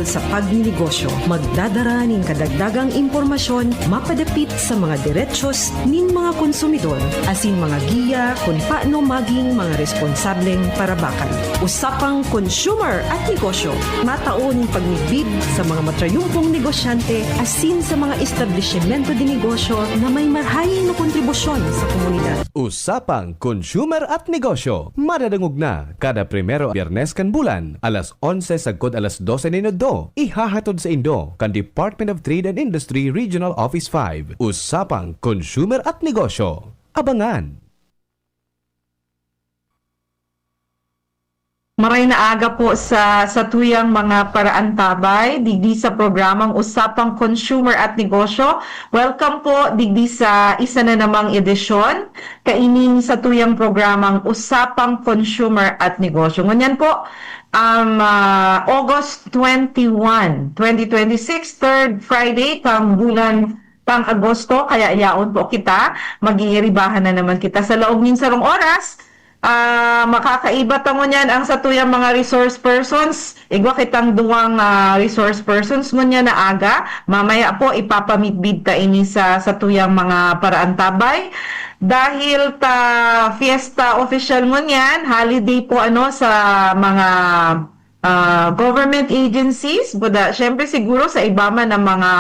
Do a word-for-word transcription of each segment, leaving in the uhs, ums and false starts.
sa pagninegosyo. Magdadara nin kadagdagang impormasyon mapadapit sa mga derechos nin mga konsumidor, asin mga giya kun paano maging mga responsableng parabakan. Usapang Consumer at Negosyo, matao nin pagmidbid sa mga matrayumpong negosyante asin sa mga establisimento de negosyo na may marhay na kontribusyon sa komunidad. Usapang Consumer at Negosyo, madadangog na kada primero Biyernes kan bulan, alas onse sagkod alas dose nin udto. Ihahatod saindo kan Department of Trade and Industry Regional Office five. Usapang Consumer at Negosyo. Abangan! Maray na aga po sa satuyang mga paraantabay, digdi sa programang Usapang Consumer at Negosyo. Welcome po digdi sa isa na namang edisyon kaining satuyang programang Usapang Consumer at Negosyo. Ngunyan po, um, ah, August twenty-one, twenty twenty-six, third Friday kan bulan kan Agosto, kaya yaon po kita, mag-iiribahan na naman kita sa laog nin sarong oras. Ah, makakaiba ta ngunyan ang satuyang mga resource persons. Igwa kitang duwang, ah, resource persons ngunyan na aga. Mamaya po, ipapamidbid ta ini sa satuyang mga paraantabay. Dahil ta fiesta official ngunyan, holiday po, ano, sa mga, ah, government agencies, buda, syempre siguro sa iba man ang mga,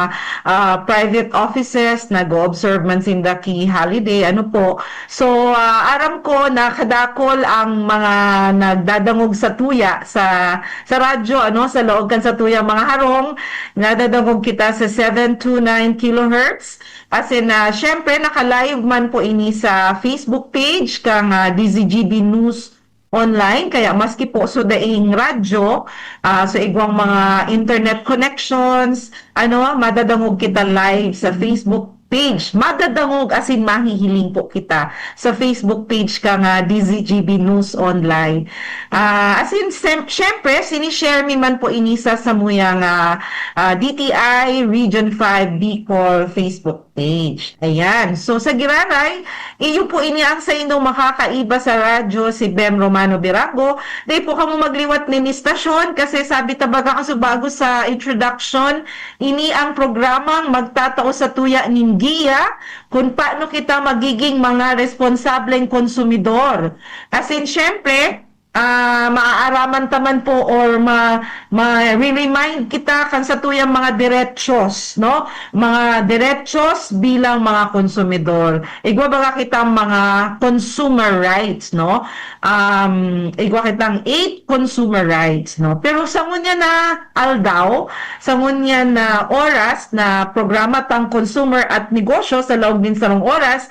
ah, private offices, nag-o-observe man sinda ki holiday, ano po. So, ah, aram ko na kadakol ang mga nagdadangog satuya sa, sa radyo, ano, sa laog kan satuyang mga harong, nadadangog kita sa seven two nine kilohertz. As in, ah, syempre, naka-live man po ini sa Facebook page kan, ah, D Z G B News Online. Kaya maski po so daing radyo, ah, sa igwang mga internet connections, ano, madadangog kita live sa Facebook page. Madadangog, as in, mahihiling po kita sa Facebook page kan, ah, D Z G B News Online. Ah, as in, sem-, syempre, sinishare mi man po ini sa samuyang, ah, ah, D T I Region five Bicol Facebook page. Ayan. So, sa giraray, iyo po ini ang saindong makakaiba sa radyo, si Bem Romano Birango. Di po kamo magliwat nin istasyon kasi sabi ta baga kasubago sa introduction, ini ang programang magtatao satuya nin giya kun paano kita magiging mga responsableng konsumidor. As in, syempre, ah, maaaraman ta man po or ma-, ma-re-remind kita kan satuyang mga derechos, no? Mga derechos bilang mga konsumidor. Igwa baga kitang mga consumer rights, no? Um, igwa kitang eight consumer rights, no? Pero sa ngunyan na aldaw, sa ngunyan na oras na programa tang Consumer at Negosyo sa laog nin sarong oras,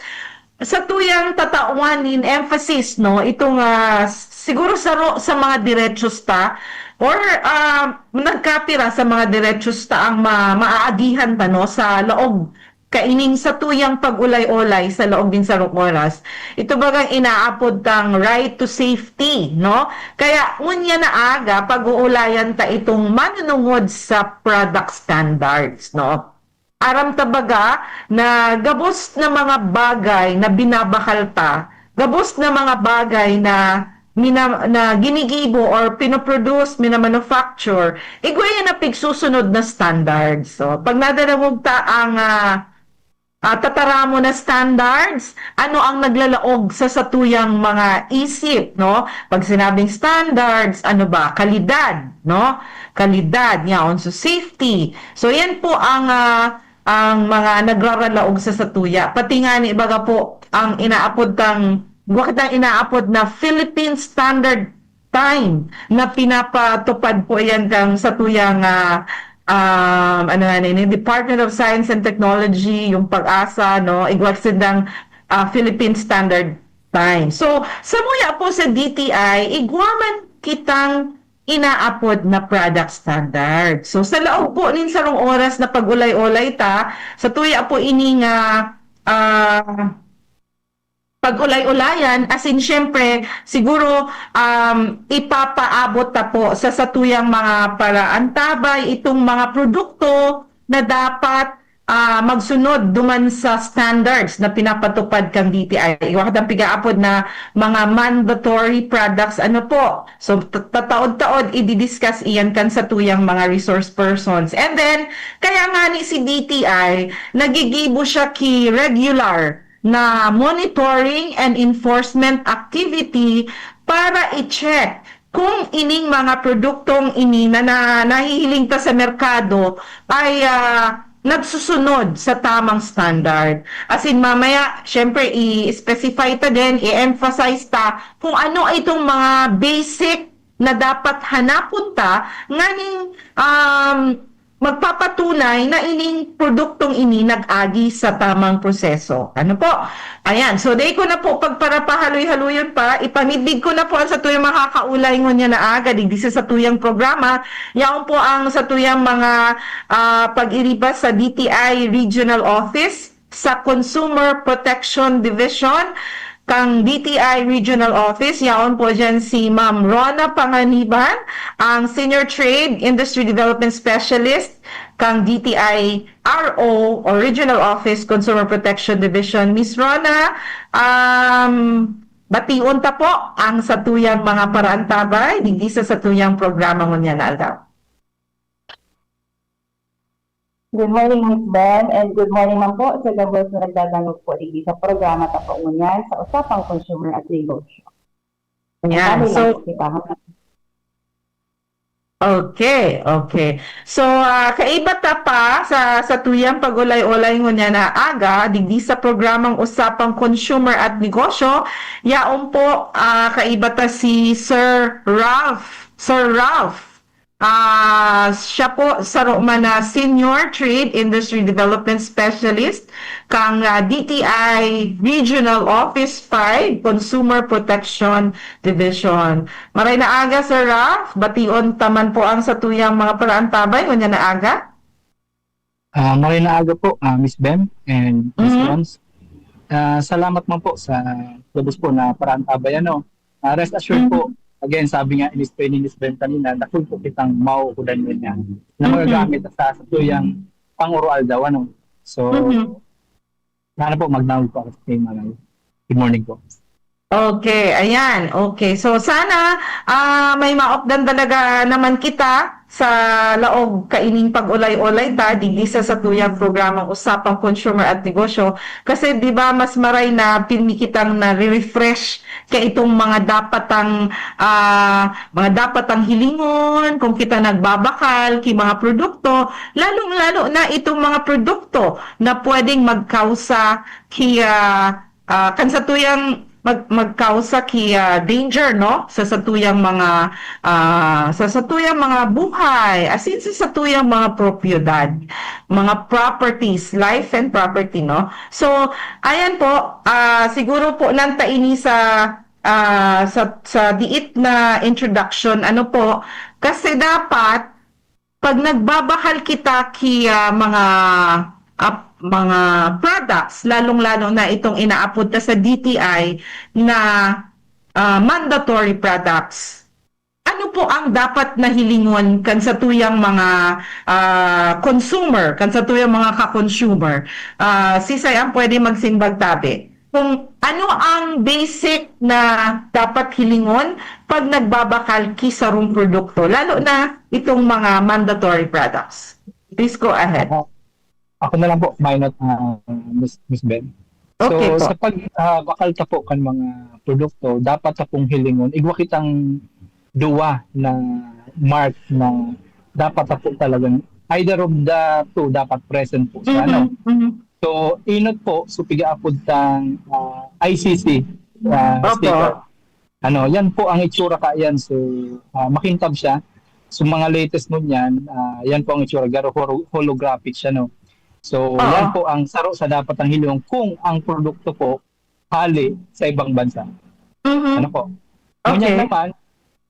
satuyang tatawan nin emphasis, no, itong, ah, siguro saro sa mga derechos ta or, ah, nagkapira sa mga derechos ta ang ma-, maaagihan ta, no, sa laog kaining satuyang pag-olay-olay sa laog nin sarong oras. Ito bagang inaapod tang right to safety, no? Kaya ngunyan na aga, pag-oolayan ta itong manunungod sa product standards, no? Aram ta baga na gabos na mga bagay na binabakal ta, gabos na mga bagay na mina-, na ginigibo or pinoproduce, minamanufacture, igwa yan na pigsusunod na standards. So, pag nadadangog ta ang, ah, ah, tataramon na standards, ano ang naglalaog sa satuyang mga isip, no? Pag sinabing standards, ano ba? Kalidad, no? Kalidad, yaon. So, safety. So, yan po ang, ah, ang mga nagraralaog sa satuya. Pati nga ni baga po ang inaapod tang, bakit ang inaapod na Philippine Standard Time na pinapatupad po yan kang satuyang, ah, um, ano nga ni, Department of Science and Technology, yung PAGASA, no? Igwa sindang, ah, Philippine Standard Time. So, samuya po sa D T I, igwa man kitang inaapod na product standard. So, sa laog po nin sarong oras na pag-olay-olay ta, satuya po ini nga, ah, pag-olay-olayan, as in, syempre, siguro, um, ipapaabot ta po sa satuyang mga paraantabay itong mga produkto na dapat ah, magsunod duman sa standards na pinapatupad kan D T I. Iwahat ang pigaapod na mga mandatory products, ano po. So, t-, tataod-taod, i-discuss iyan kan satuyang mga resource persons. And then, kaya nga ni si D T I, nagigibo siya ki regular na monitoring and enforcement activity para i-check kung ining mga produktong ini na, na nahihiling ta sa merkado ay, ah, nagsusunod sa tamang standard. As in, mamaya, syempre, i-specify ta din, i-emphasize ta kung ano itong mga basic na dapat hanapon ta nganing, um, magpapatunay na ining produktong ini nag-agi sa tamang proseso. Ano po? Ayan. So, dai ko na po pagparapahaloy-haloyon pa. Ipamidbid ko na po ang satuyang makakaulay ngunyan na aga, digdi sa satuyang programa. Yaon po ang satuyang mga, ah, pag-iriba sa D T I Regional Office, sa Consumer Protection Division, kang D T I Regional Office. Yaon po dyan si Ma'am Rona Panganiban, ang Senior Trade Industry Development Specialist kang D T I R O o Regional Office Consumer Protection Division. Miss Rona, um, bation ta po ang satuyang mga paraantabay digdi sa satuyang programa ngunyan na aldaw. Good morning, Miss Ben, and good morning man po sa gabos na nagdadangog po digdi sa programa ta po ngunyan sa Usapang Consumer at Negosyo. Ayan. Kami So, lang po kita. okay, okay. So, ah, kaiba ta pa sa, sa tuyang pag-ulay-ulay ngunyan na aga, digdi sa programang Usapang Consumer at Negosyo, yaon po, ah, kaiba ta si Sir Ralph. Sir Ralph, ah, siya po saro man na Senior Trade Industry Development Specialist kang, ah, D T I Regional Office five, Consumer Protection Division. Maray na aga, Sir Ralph. Bation ta man po ang satuyang mga paraantabay ngunyan na aga. Ah, maray na aga po, ah, Miss Bem and Miss Mhm. Rons. Ah, salamat man po sa gabos po na paraantabay, ano. Ah, rest assured po, again, sabi nga ni Miss Bem kanina, dakul po kitang mauukudan niya na Mhm. magagamit sa satuyang pang-uraw-aldaw, ano. So, Mhm. sana po, magdangog po ako sa inyo, maray. Good morning po. Okay, ayan. Okay. So, sana, ah, may maupdan talaga naman kita sa laog kaining pag-ulay-ulay ta, digdi sa satuyang programang Usapang Consumer at Negosyo. Kasi, di ba, mas maray na pirmi kitang nare-refresh ka itong mga dapat ang, ah, mga dapat ang hilingon, kung kita nagbabakal, ki mga produkto, lalong-lalo na itong mga produkto na pwedeng magkausa ki, ah, ah, kan satuyang mag-, magkausa ki, ah, danger, no? Sa satuyang mga, ah, sa satuyang mga buhay, as in sa satuyang mga propiedad, mga properties, life and property, no? So, ayan po, ah, siguro po nanta ini sa, ah, sa, sa diit na introduction, ano po, kasi dapat pag nagbabakal kita ki, ah, mga, ap-, mga products, lalong-lalo na itong inaapod ta sa D T I na, ah, mandatory products, ano po ang dapat na hilingon kan satuyang mga, ah, consumer, kan satuyang mga ka-consumer? Ah, sisay ang pwede magsimbag tabi? Kung ano ang basic na dapat hilingon pag nagbabakal ki sarong produkto, lalo na itong mga mandatory products. Please go ahead. Ako, ako na lang po, minor, ah, Miss, Miss Ben. Okay So, po. Sa pag, ah, bakal ta po kan mga produkto, dapat ta pong hilingon, igwa kitang duwa na mark na dapat ta po talagang, either of the two dapat present po sa ano. Mhm, mhm. So, inot po, so pigaapod tang, ah, I C C, ah, Opo. sticker. Ano, yan po ang itsura ka yan. So, ah, makintab siya. So, mga latest mo niyan, ah, yan po ang itsura. Garo holo-, holographic siya, no? So, Oo. Yan po ang saro sa dapat ang hilingon kung ang produkto po hali sa ibang bansa. Mhm. Ano po? Okay. Ngunyan naman,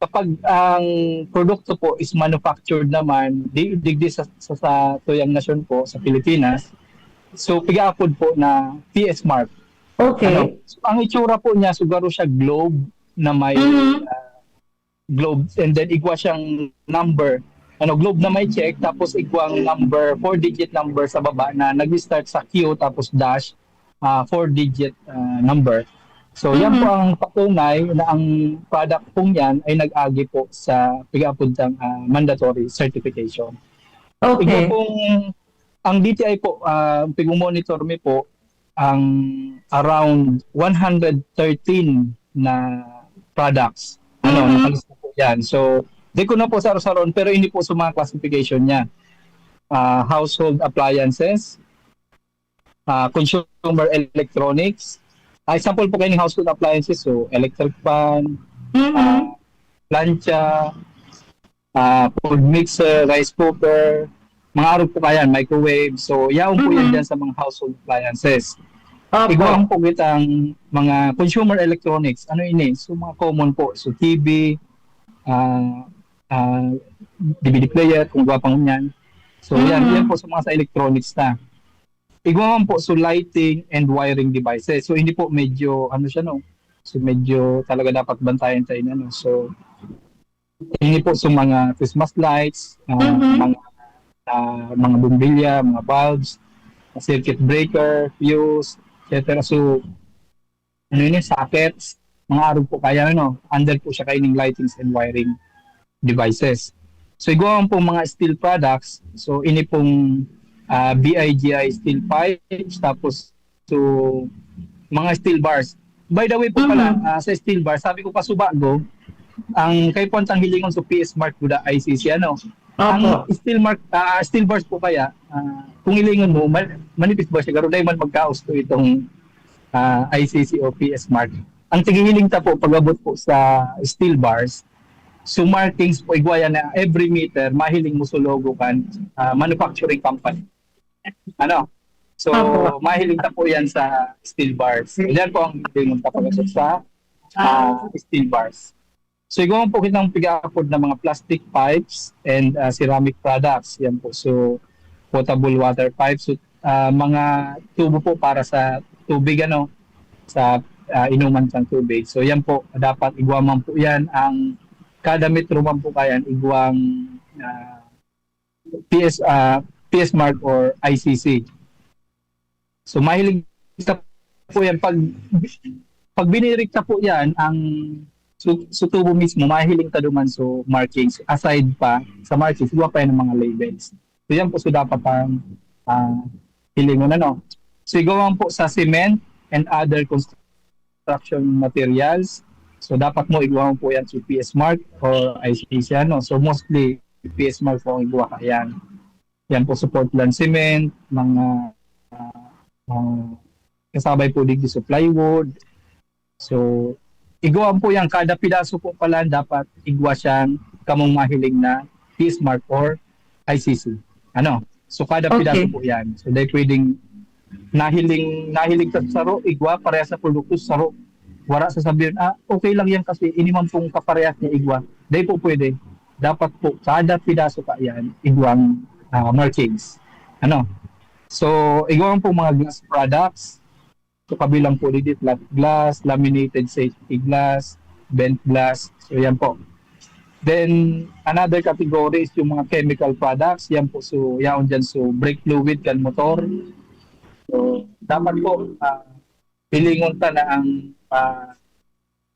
kapag ang produkto po is manufactured naman, di, digdi sa, sa, sa tuyang nasyon po, sa Pilipinas, so pigaapod po na P S mark. Okay. Ano? So, ang itsura po niya, so garo siya globe na may Mhm. ah, globe, and then igwa siyang number. ano, globe na may check, tapos igwang number, four-digit number sa baba na nag-start sa Q, tapos dash, ah, four-digit, ah, number. So, yan po ang patunay na ang product pong yan ay nag-agi po sa pig-aapod tang, ah, mandatory certification. Igwa Okay. pong, ang D T I po, ah, pigmo-monitor mi po ang around one hundred thirteen na products. Ano, Mhm. nakalista po yan. So, di ko na po saro-saroon, pero hindi po sa mga classification niya. Ah, household appliances, ah, consumer electronics. Ah, example po kayo ng household appliances, so electric fan, Mhm. ah, plancha, ah, food mixer, rice cooker, mga arog po kayan, microwave. So, yaon po yan Mhm. dyan sa mga household appliances. Opo. Igwa po kitang mga consumer electronics. Ano ini? So, mga common po. So, T V, ah, ah, D V D player, kung gwapang yan. So, yan, Mhm. yan po sa mga sa electronics na. Igwa man po, so lighting and wiring devices. So, hindi po medyo, ano siya, no? So, medyo talaga dapat bantayan tayo na, no? So, hindi po sa mga Christmas lights, ah, Mhm. mga, ah, mga bombilya, mga bulbs, circuit breaker, fuse, et cetera. So, ano yun, sockets, mga arog po kaya, ano, under po siya kaining lightings and wiring devices. So, igwa man po mga steel products. So, ini pong, ah, B I G I steel pipes, tapos, so, mga steel bars. By the way po pala, Mhm. ah, sa steel bars, sabi ko kasubago, ang kay Puwantang Hilingon sa P S Mark guda I C C, ano? Ang Opo. steel mark, ah, steel bars po kaya, ah, kung hilingon mo, man, manipis ba siya? Pero dahil man magkaos to itong, ah, I C C o P S Mark. Ang tighihiling ta po, pag-abot po sa steel bars, so markings po, igwa yan na every meter, mahiling mo sa logo kan, ah, manufacturing company. Ano? So, Opo. mahiling ta po yan sa steel bars. So, yan po ang hilingon ta pag-abot sa, ah, steel bars. So, igwa man po kitang pig-aapod na mga plastic pipes and, ah, ceramic products. Yan po. So, potable water pipes. So, ah, mga tubo po para sa tubig, ano, sa, ah, inuman sang tubig. So, yan po. Dapat igwa man po yan. Ang kada metro man po kayan, igwang, ah, P S, ah, P S Mark or I C C. So, mahiling ta po yan. Pag, pag binirik ta po yan, ang su-, sa tubo mismo, mahiling ta duman so markings. Aside pa sa markings, igwa pa yan ng mga labels. So, yan po so dapat ang, ah, hilingon, ano. So, igwa man po sa cement and other construction materials. So, dapat mo igwa man po yan sa P S Mark or I C C, ano. So, mostly P S Mark po ang igwa yan. Yan po sa Portland Cement, mga, ah, ah, kasabay po digdi sa plywood. So, igwa po yan. Kada pidaso po pala dapat igwa siyang kamong mahiling na P S Mark or I C C. Ano? So, kada Okay. pidaso po yan. So, dahil pwedeng nahiling, nahiling sa saro, igwa, parehas sa produkto, saro. Wala sa sabihin, "Ah, okay lang yan kasi ini man pong kaparehas niya igwa." Dahil po pwede. Dapat po, kada pidaso ka yan, igwang, ah, markings. Ano? So, igwang po mga glass products. So, kabilang po dito, flat glass, laminated safety glass, bent glass. So, yan po. Then, another category is yung mga chemical products. Yan po, so, yaon dyan. So, brake fluid kan motor. So, dapat po, ah, hilingon ta na ang, ah,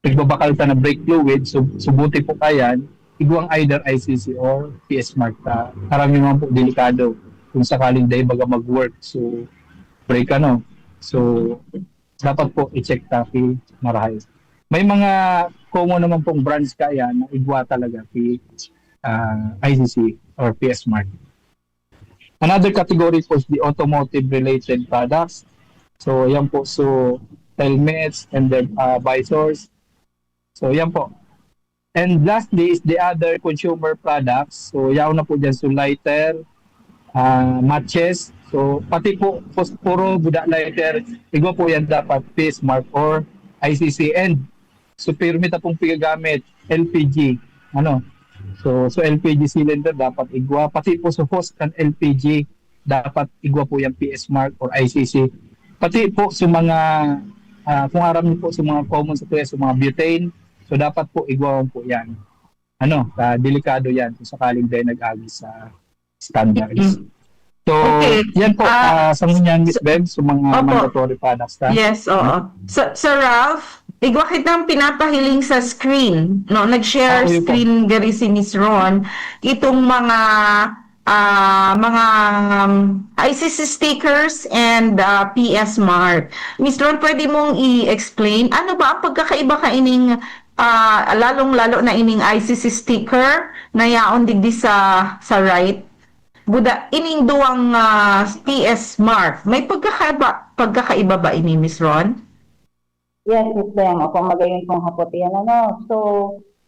nagbabakal ta na brake fluid. So, subuti po kayan, igwang either I C C or P S Mark ta. Karamihan po, delikado kung sakaling dahil baga mag-work. So, brake ano. So, dapat po i-check ta ki marahay. May mga common naman pong brands kaya na igwa talaga ki, ah, I C C or P S Mark. Another category po is the automotive-related products. So, yan po. So, helmets and their, ah, visors. So, yan po. And lastly is the other consumer products. So, yaon na po dyan. So, lighter, ah, matches. So, pati po posporo, buda lighter, igwa po yan dapat P S Mark or I C C. And so, pirmi ta pong pigagamit, L P G. Ano? So, so L P G cylinder dapat igwa. Pati po sa hose kan L P G, dapat igwa po yan P S Mark or I C C. Pati po sa mga, ah, kung aram niyo po sa mga common sa tuya, sa mga butane, so dapat po igwa po yan. ano, ah, delikado yan kung sakaling dahil nag-agi sa standards. Mm. So, Okay. yan po, Ah, ah, sa ngunyan, Miss so- Bem, sa mga Opo. mandatory products na. Yes, oo. So, Sir Ralph, igwa kitang pinapahiling sa screen, no? Nag-share Ah, oy po. screen gari si Miss Ron. Itong mga ah, mga um, I C C stickers and ah, P S Mart. Miss Ron, pwede mong i-explain ano ba ang pagkakaiba kaining ah, lalong-lalo na ining I C C sticker na yaon digdi sa sa right? Buda ining duwang ah, P S Mart. May pagkakaiba pagkakaiba ba ini, Miss Ron? Yes, Miss Bem. Opo, magayon pong hapot yan, ano. So,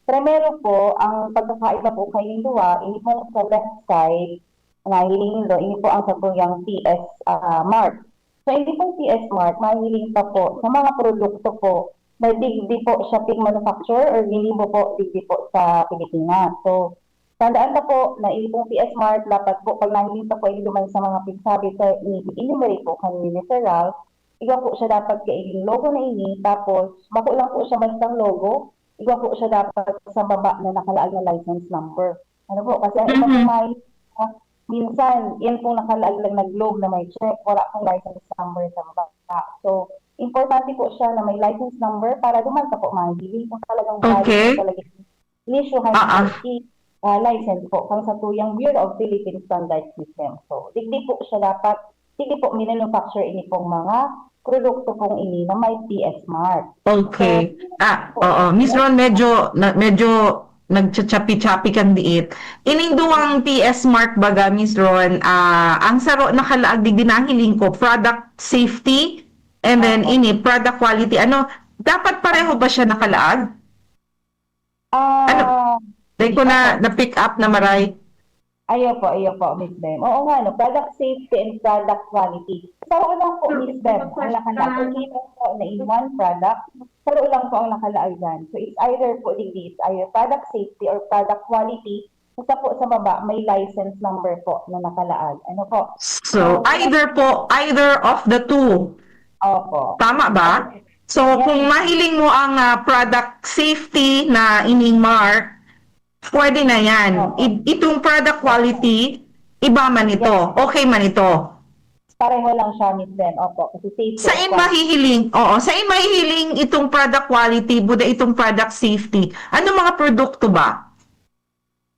primero po, ang pagkakaiba po kayong duwa, ini pong sa left side, na hiling nindo, ini po ang satuyang P S ah, Mart. So, ini pong P S Mart, mahiling pa po sa mga produkto po na digdi po siya pig-manufacture or ginibo po digdi po sa Pilipinas. So, tandaan ta po na ini pong P S Mart, dapat po pag nahiling ta po ini duman sa mga pigsabi sa ini, enumerate po kanina ni Sir Ralph, igwa po siya dapat kaining logo na ini, tapos bako lang po siya bastang logo, igwa po siya dapat sa baba na nakalaag na license number. Ano po? Kasi ang iba po Mhm. may, ah, minsan, yan pong nakalaag lang na globe na may check, wala pong license number sa baba. So, importante po siya na may license number para duman sa po mahiling kung talagang valid Okay. po talaga inisyuhan Ah, ah. po si, ah, license po kang satuyang Bureau of Philippine Standards System. So, digdi po siya dapat, digdi po minanufacture ini pong mga produkto pong ini na may P S Mart. Okay. Ah, oo. Miss Ron, medyo, na, medyo nagchachapi-chapi kang diit. Ining duwang P S Mart baga, Miss Ron, ah, ang saro nakalaag digdi nahiling ko, product safety, and then Opo. ini, product quality. Ano, dapat pareho ba siya nakalaag? Ah, Ano? Dahil ko na, na-pick up na maray. Ayo po, ayo po, Miss Bem. Oo nga, no, product safety and product quality. Sa una po, Miss Bem, ang nakalaag. Kita po na in one product, sa lang po ang nakalaag dyan. So, it's either po, digdi, it's either product safety or product quality. Isa po sa baba, may license number po na nakalaag. Ano po? So, either po, either of the two. Opo. Tama ba? So, Yes. Kung mahiling mo ang ah, product safety na ining Mart, pwede na yan. Opo. I- itong product quality, iba man ito. Okay man ito. Pareho lang siya, Miss Bem. Opo. Kasi safety Sa in po. mahihiling, oo, sa in mahihiling itong product quality, buda itong product safety. Ano mga produkto ba?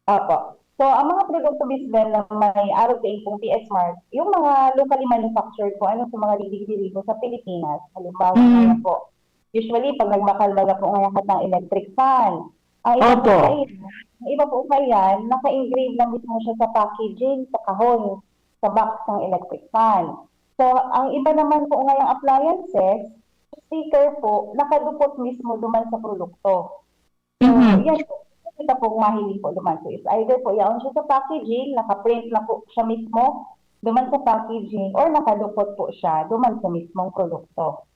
Opo. So, ang mga produkto, Miss Bem, na may arog sa ingkong P S Mart, yung mga locally manufactured po, ano, sa mga digdig-dirigo sa Pilipinas. Halimbawa, Mm. ano po, usually, pag nagbakal baga po ngayon ng electric fan, ang iba po Opo. kaya, ang iba po kaya, naka-engrave lang mismo siya sa packaging, sa kahon, sa box ng electric fan. So, ang iba naman po ngayong appliances, sticker po, nakadukot mismo duman sa produkto. So, Mhm. yan po. Kita po mahiling po duman. So, it's either po yaon siya sa packaging, nakaprint na po siya mismo duman sa packaging, or nakadukot po siya duman sa mismong produkto.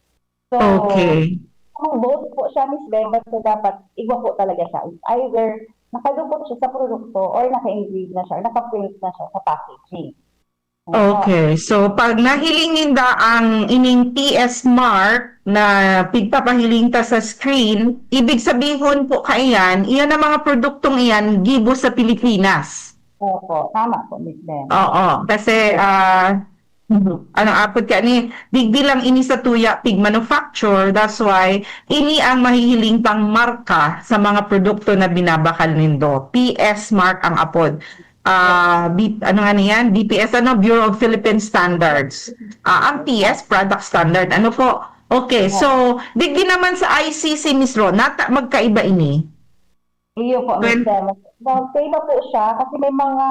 So, Okay. kung both po siya, Miss Bem, basta dapat igwa po talaga siya. It's either nakadukot siya sa produkto or naka-engrave na siya, naka-print na siya sa packaging. Ano? Okay. So, pag nahiling ninda ang ining P S Mart na pigpapahiling ta sa screen, ibig sabihin po kaiyan, iyan ang mga produktong iyan gibo sa Pilipinas. Opo, tama po, Miss Bem. Oo, kasi ah ano apod ka ni digdi lang ini sa tuya pig manufacture, that's why ini ang mahihiling pang marka sa mga produkto na binabakal nindo. P S Mart ang apod. Ah, B, ano nga niyan? B P S, ano? Bureau of Philippine Standards. Ah, ang P S, product standard. Ano po? Okay, so, digdi naman sa I C C, Miss Ron, nata, magkaiba ini? Iyo po, Well, Miss Bem. Well, kaiba po siya kasi may mga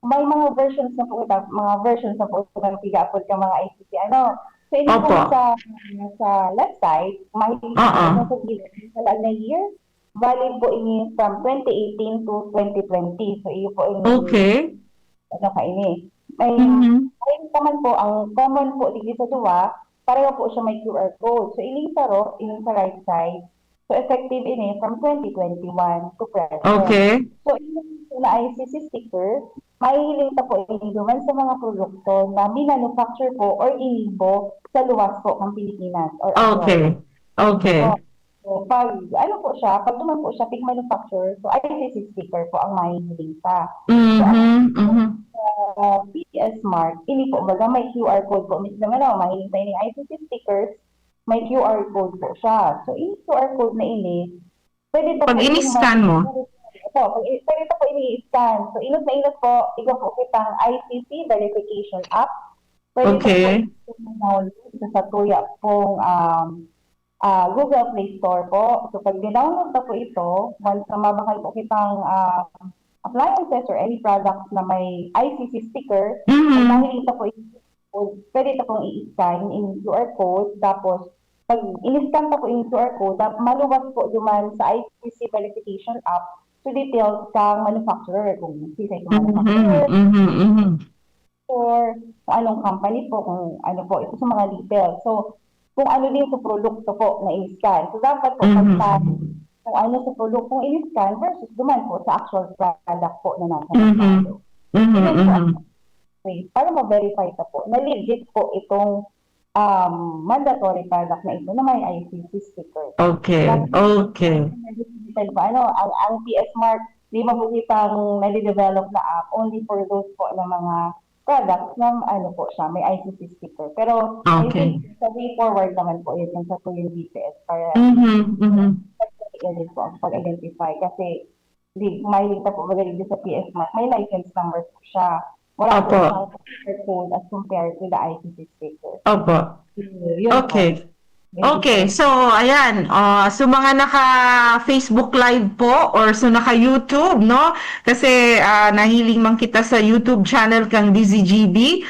may mga versions na po ito, mga versions na po ito ng piga-apod ka mga I C C. Ano? So, ini po Opo. sa, sa left side, mahiling Oo. po sa gilid, sa laag na year, valid po ini from twenty eighteen to twenty twenty. So, iyo po ini, Okay. ano ka ini. May, Mhm. may naman po, ang common po dito sa duwa, pareho po siya may Q R code. So, ining saro, ining sa right side, so effective ini from twenty twenty-one to present. Okay. So, ining na I C C sticker, mahihiling ta po ini duman sa mga produkto na minanufacture po or ginibo sa luwas po ng Pilipinas or abroad. Okay. Okay. So, So, pag, ano po siya, pag duman po siya, pig manufacturer, so I C C sticker po ang mahihiling ka. So, ang Mhm, mhm. uh, P S Mart, ini po, baga may Q R code po. Mismo nga lang, mahiling tayo ng I C C stickers, may Q R code po siya. So, ini Q R code na ini, pwede pa Pag po ini in-scan mo? Ito, pag, pwede pa po ini i-scan. So, inot na inot po, igwa po kitang I C C verification app. Pwede Okay. po po i-download sa satuya pong um, ah, Google Play Store po. So, pag dinownload na po ito, once na mabakal po kitang ah, appliances or any products na may I C C sticker, Mhm. pag nakikita po ito, pwede ito pong i-scan in Q R code. Tapos, pag in-scan pa po yung Q R code, dap- maluwas po duman sa I C C verification app to details kang manufacturer, kung sisay kung Mhm, manufacturer, mhm, mhm. or kung anong company po, kung ano po, ito sa mga details. So, kung ano din sa produkto po na in-scan. So, dapat po Mhm. pagka kung ano sa produkto yung in-scan versus duman po sa actual product po na nasa Mhm. merkado. Mhm, Yun po mhm. ang way para ma-verify ka po na legit po itong um, mandatory product na ito na may I C C sticker. Okay, Tapos, okay. Nag-digital pa, ano, ang, ang P S Mart, di ba po kitang nade-develop na app only for those po na mga products na ano po siya, may I C C sticker. Pero I Okay. think sa way forward naman po yun, yung sa Tuyo D P S para Mhm, mhm. pag-, yun din po ang pag-identify. Kasi di, mahiling pa po magaling din sa P S Mart, may license number po siya. Wala po Opo. siyang code as compared to the I C C sticker. Opo. Yun po. Okay. Okay, so ayan, ah, so mga naka-Facebook Live po or so naka-YouTube, no? Kasi ah, nahiling man kita sa YouTube channel kang D Z G B.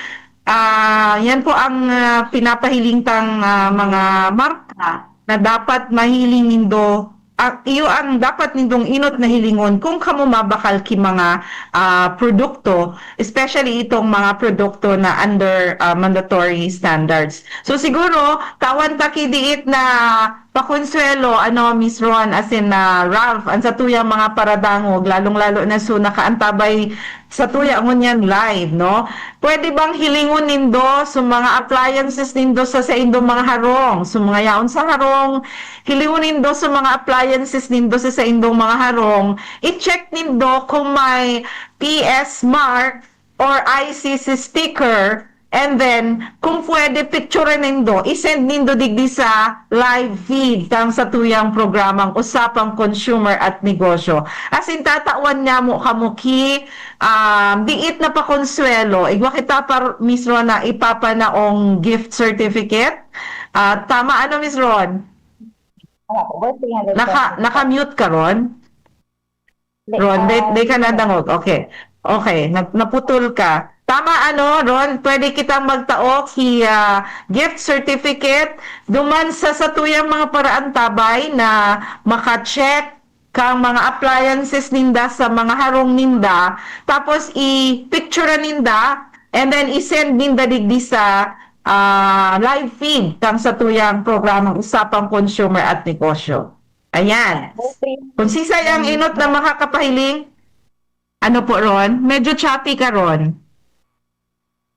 Ah, yan po ang ah, pinapahiling tang ah, mga marka na dapat mahiling nindo. Ah, iyo ang dapat nindong inot na hilingon kung kamo mabakal ki mga ah, produkto, especially itong mga produkto na under ah, mandatory standards. So siguro, tawan ta ki diit na pakonsuelo, ano, Miss Ron, as in, ah, Ralph, ang satuyang mga paradangog, lalong-lalo na so nakaantabay satuya ngunyan live, no? Pwede bang hilingon nindo so mga appliances nindo sa saindong mga harong? So mga yaon sa harong, hilingon nindo so mga appliances nindo sa saindong mga harong, i-check nindo kung may P S Mart or I C C sticker, and then, kung pwede, picture nindo, i-send nindo digdi sa live feed kang satuyang programang Usapang Consumer at Negosyo. As in, tatawan niya mo kamo ki, um, diit na pakonsuelo. Igwa kita pa, Miss Ron, na ipapanaong gift certificate. Ah, tama, ano, Miss Ron? Wala po, worth three hundred Naka, pesos. Naka-mute ka, Ron? Di, Ron, di, ah, di ka yun po. Nadangog. Okay. Okay, na, naputol ka. Tama, ano, Ron, pwede kitang magtao ki ah, gift certificate duman sa satuyang mga paraantabay na maka-check kang mga appliances ninda sa mga harong ninda, tapos i-picture ninda, and then i-send ninda digdi sa ah, live feed kang satuyang programang Usapang Consumer at Negosyo. Ayan. Kung sisay ang inot na makakapahiling, ano po, Ron? Medyo choppy ka, Ron.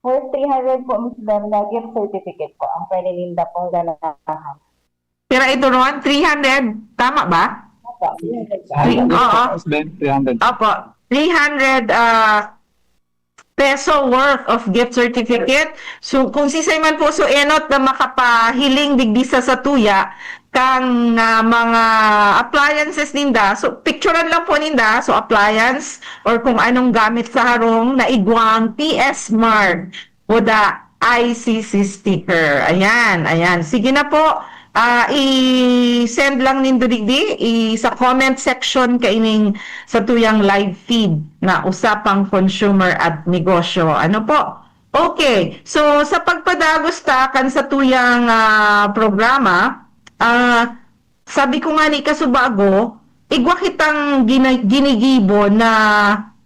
Worth three hundred po, Miss Berna, gift certificate po ang pwede ninda pong ganahan. Pero ito, Ron, three hundred. Tama ba? Opo, yun. Three, oo. Then three hundred. Opo. Three hundred ah, peso worth of gift certificate. So, kung sisay man po so enot na makapahiling digdi sa satuya, kang ah, mga appliances ninda, so picturean lang po ninda, so appliance or kung anong gamit sa harong na igwang P S Mart o the I C C sticker. Ayan, ayan. Sige na po, ah, i-send lang nindo digdi i, sa comment section kaining satuyang live feed na Usapang Consumer at Negosyo. Ano po? Okay, so sa pagpadagos ta kan satuyang ah, programa, ah, sabi ko nga ni kasubago, igwa kitang gina- ginigibo na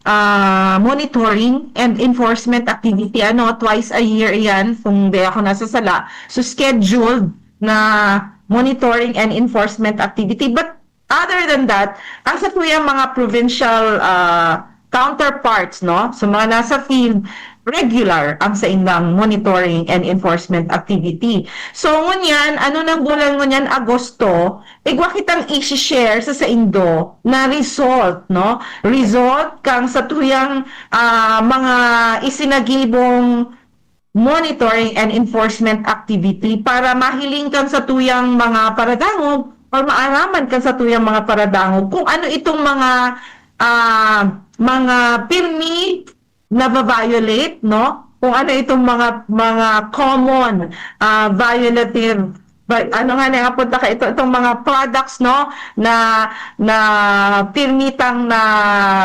ah, monitoring and enforcement activity, ano, twice a year iyan, kung di ako nasasala. So, scheduled na monitoring and enforcement activity. But other than that, ang satuyang mga provincial ah, counterparts, no? So, mga nasa field, regular ang saindang monitoring and enforcement activity. So, ngunyan, ano nang bulan ngunyan, Agosto, igwa kitang i-share sa saindo na result, no? Result kang satuyang, ah, mga isinagibong monitoring and enforcement activity para mahiling kan satuyang mga paradangog or maaraman kan satuyang mga paradangog kung ano itong mga, ah, mga pirmi na violate, no? Kung ano itong mga, mga common, ah, violative, vi-, ano nga na, punta ka ito, itong mga products, no, na, na pirmitang na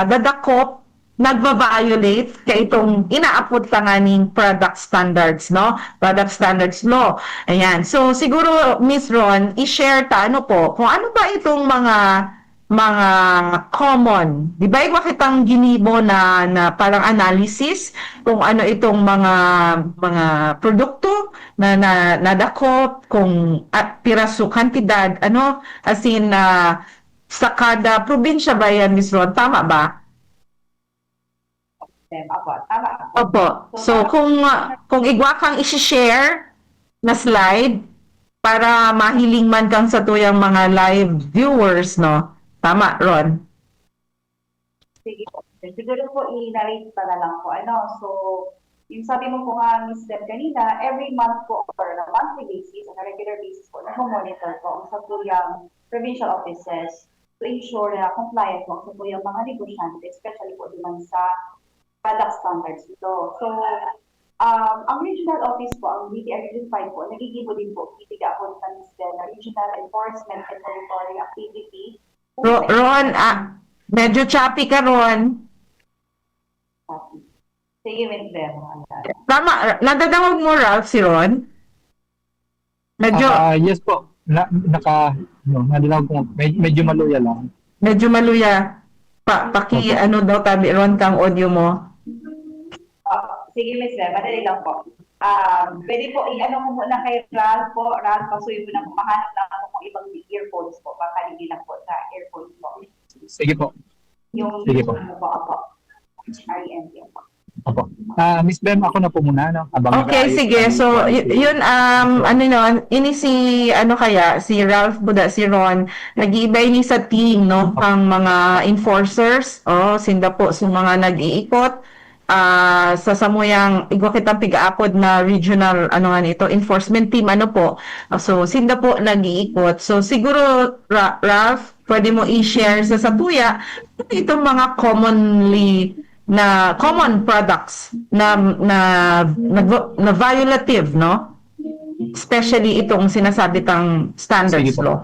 dadakop, nagva-violate kaitong inaapod ta nganing product standards, no? Product standards law. Ayan. So, siguro, Miss Ron, i-share ta, ano po, kung ano ba itong mga, mga common. Di ba, igwa kitang ginibo na, na parang analysis kung ano itong mga, mga produkto na, na nadakop, kung, ah, piraso, kantidad, ano, as in, ah, sa kada probinsya ba yan, Miss Ron? Tama ba? Apo, tama po. Opo. So, kung, ah, kung igwa kang isi-share na slide para mahiling man kang satuyang mga live viewers, no? Tama, Ron? Sige po. Siguro po, i-narrate pa na lang po. Ano? So, yung sabi mo po nga, Miss Deb, kanina, every month po or on a monthly basis, on a regular basis po, nagmo-monitor po ang satuyang provincial offices to ensure na compliant po ang satuyang mga negosyante, especially po naman sa product standards nito. So, um, ang regional office po, ang D T I Region five po, nagigibo din po, titiga po sa Miss Deb, na regional enforcement and monitoring activity. Ro- Ron, ah, medyo choppy ka, Ron. Sige, Miss Deb. Tama, nadadangog mo, Ralph, si Ron? Medyo, Ah, yes po. Na, naka, no, nadilaw ko. Med, medyo maluya lang. Medyo maluya. Pa, paki, ano daw, tabi, Ron, kang audio mo. Ah, sige, Miss Deb, madali lang po. Um, pwede po, i-ano ko muna kay Ralph po. Ralph, pasuyo mo na po. Mahanap lang po kung ibang earphones po. Baka hindi lang po sa earphones po. Sige po. Yung Sige po. Ano po, apo. R E N T po. Opo. Ah, Miss Bem, ako na po muna, no? Habang Okay, nag-aayos sige. kami So, po, y- sige. yun, um, ano nun, ini si, ano kaya, si Ralph Buda, si Ron, nag-iiba ini sa team, no? Ang mga enforcers, oh, sinda po, sa mga nag-iikot, ah, sa samuyang, igwa kitang pigaapod na regional, ano nga nito, enforcement team, ano po. So, sinda po nag-iikot. So, siguro, Ra- Ralph, pwede mo i-share sa satuya, ano itong mga commonly na common products na na na, na violative, no? Especially itong sinasabi tang standards Sige po. law.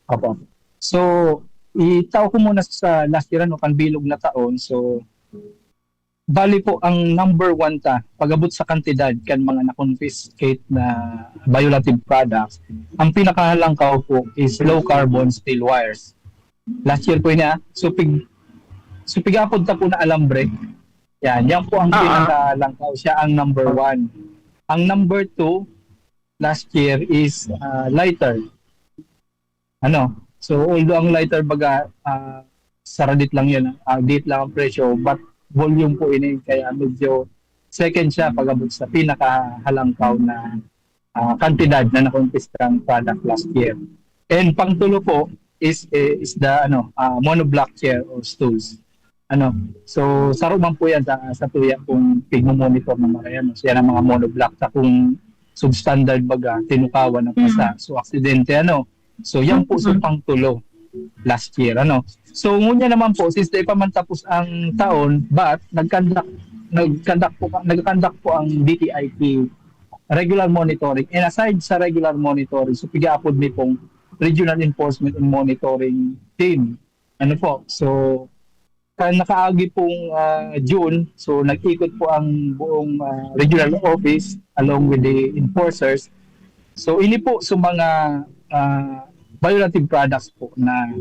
Opo. So, itao ko muna sa last year, ano, kan bilog na taon. So, bali po, ang number one ta, pag-abot sa kantidad kan mga na-confiscate na violative products, ang pinakahalangkaw po is low carbon steel wires. Last year po yun, ah. So, pig, so, pig-apod ta po na alambre. Yan, yan po ang Ah, ah. Pinakahalangkaw. Siya ang number one. Ang number two, last year is ah, lighter. Ano? So, although ang lighter baga, ah, saradit lang yun, ah, agit lang ang presyo, but volume po ini, kaya medyo second siya pag-abot sa pinakahalangkaw na ah, kantidad na nakumpiskang product last year. And pangtulo po is eh, is the ano ah, monoblock chair or stools. Ano? So, saro man po yan sa, sa tuya kung pigmo-monitor ng mga yan. So, yan ang mga monoblock sa kung substandard baga, tinukawan ng pasa. So, aksidente, ano? So, yan po so pangtulo last year, ano? So, ngunya naman po, since di pa man tapos ang taon, but nag-conduct, nag-conduct po, nag-conduct po ang D T I P regular monitoring. And aside sa regular monitoring, so pigaapod ni pong Regional Enforcement and Monitoring Team. Ano po? So, ka nakaagi pong ah, June, so nag-ikot po ang buong ah, regional office along with the enforcers. So, ini po sa mga ah, violative products po na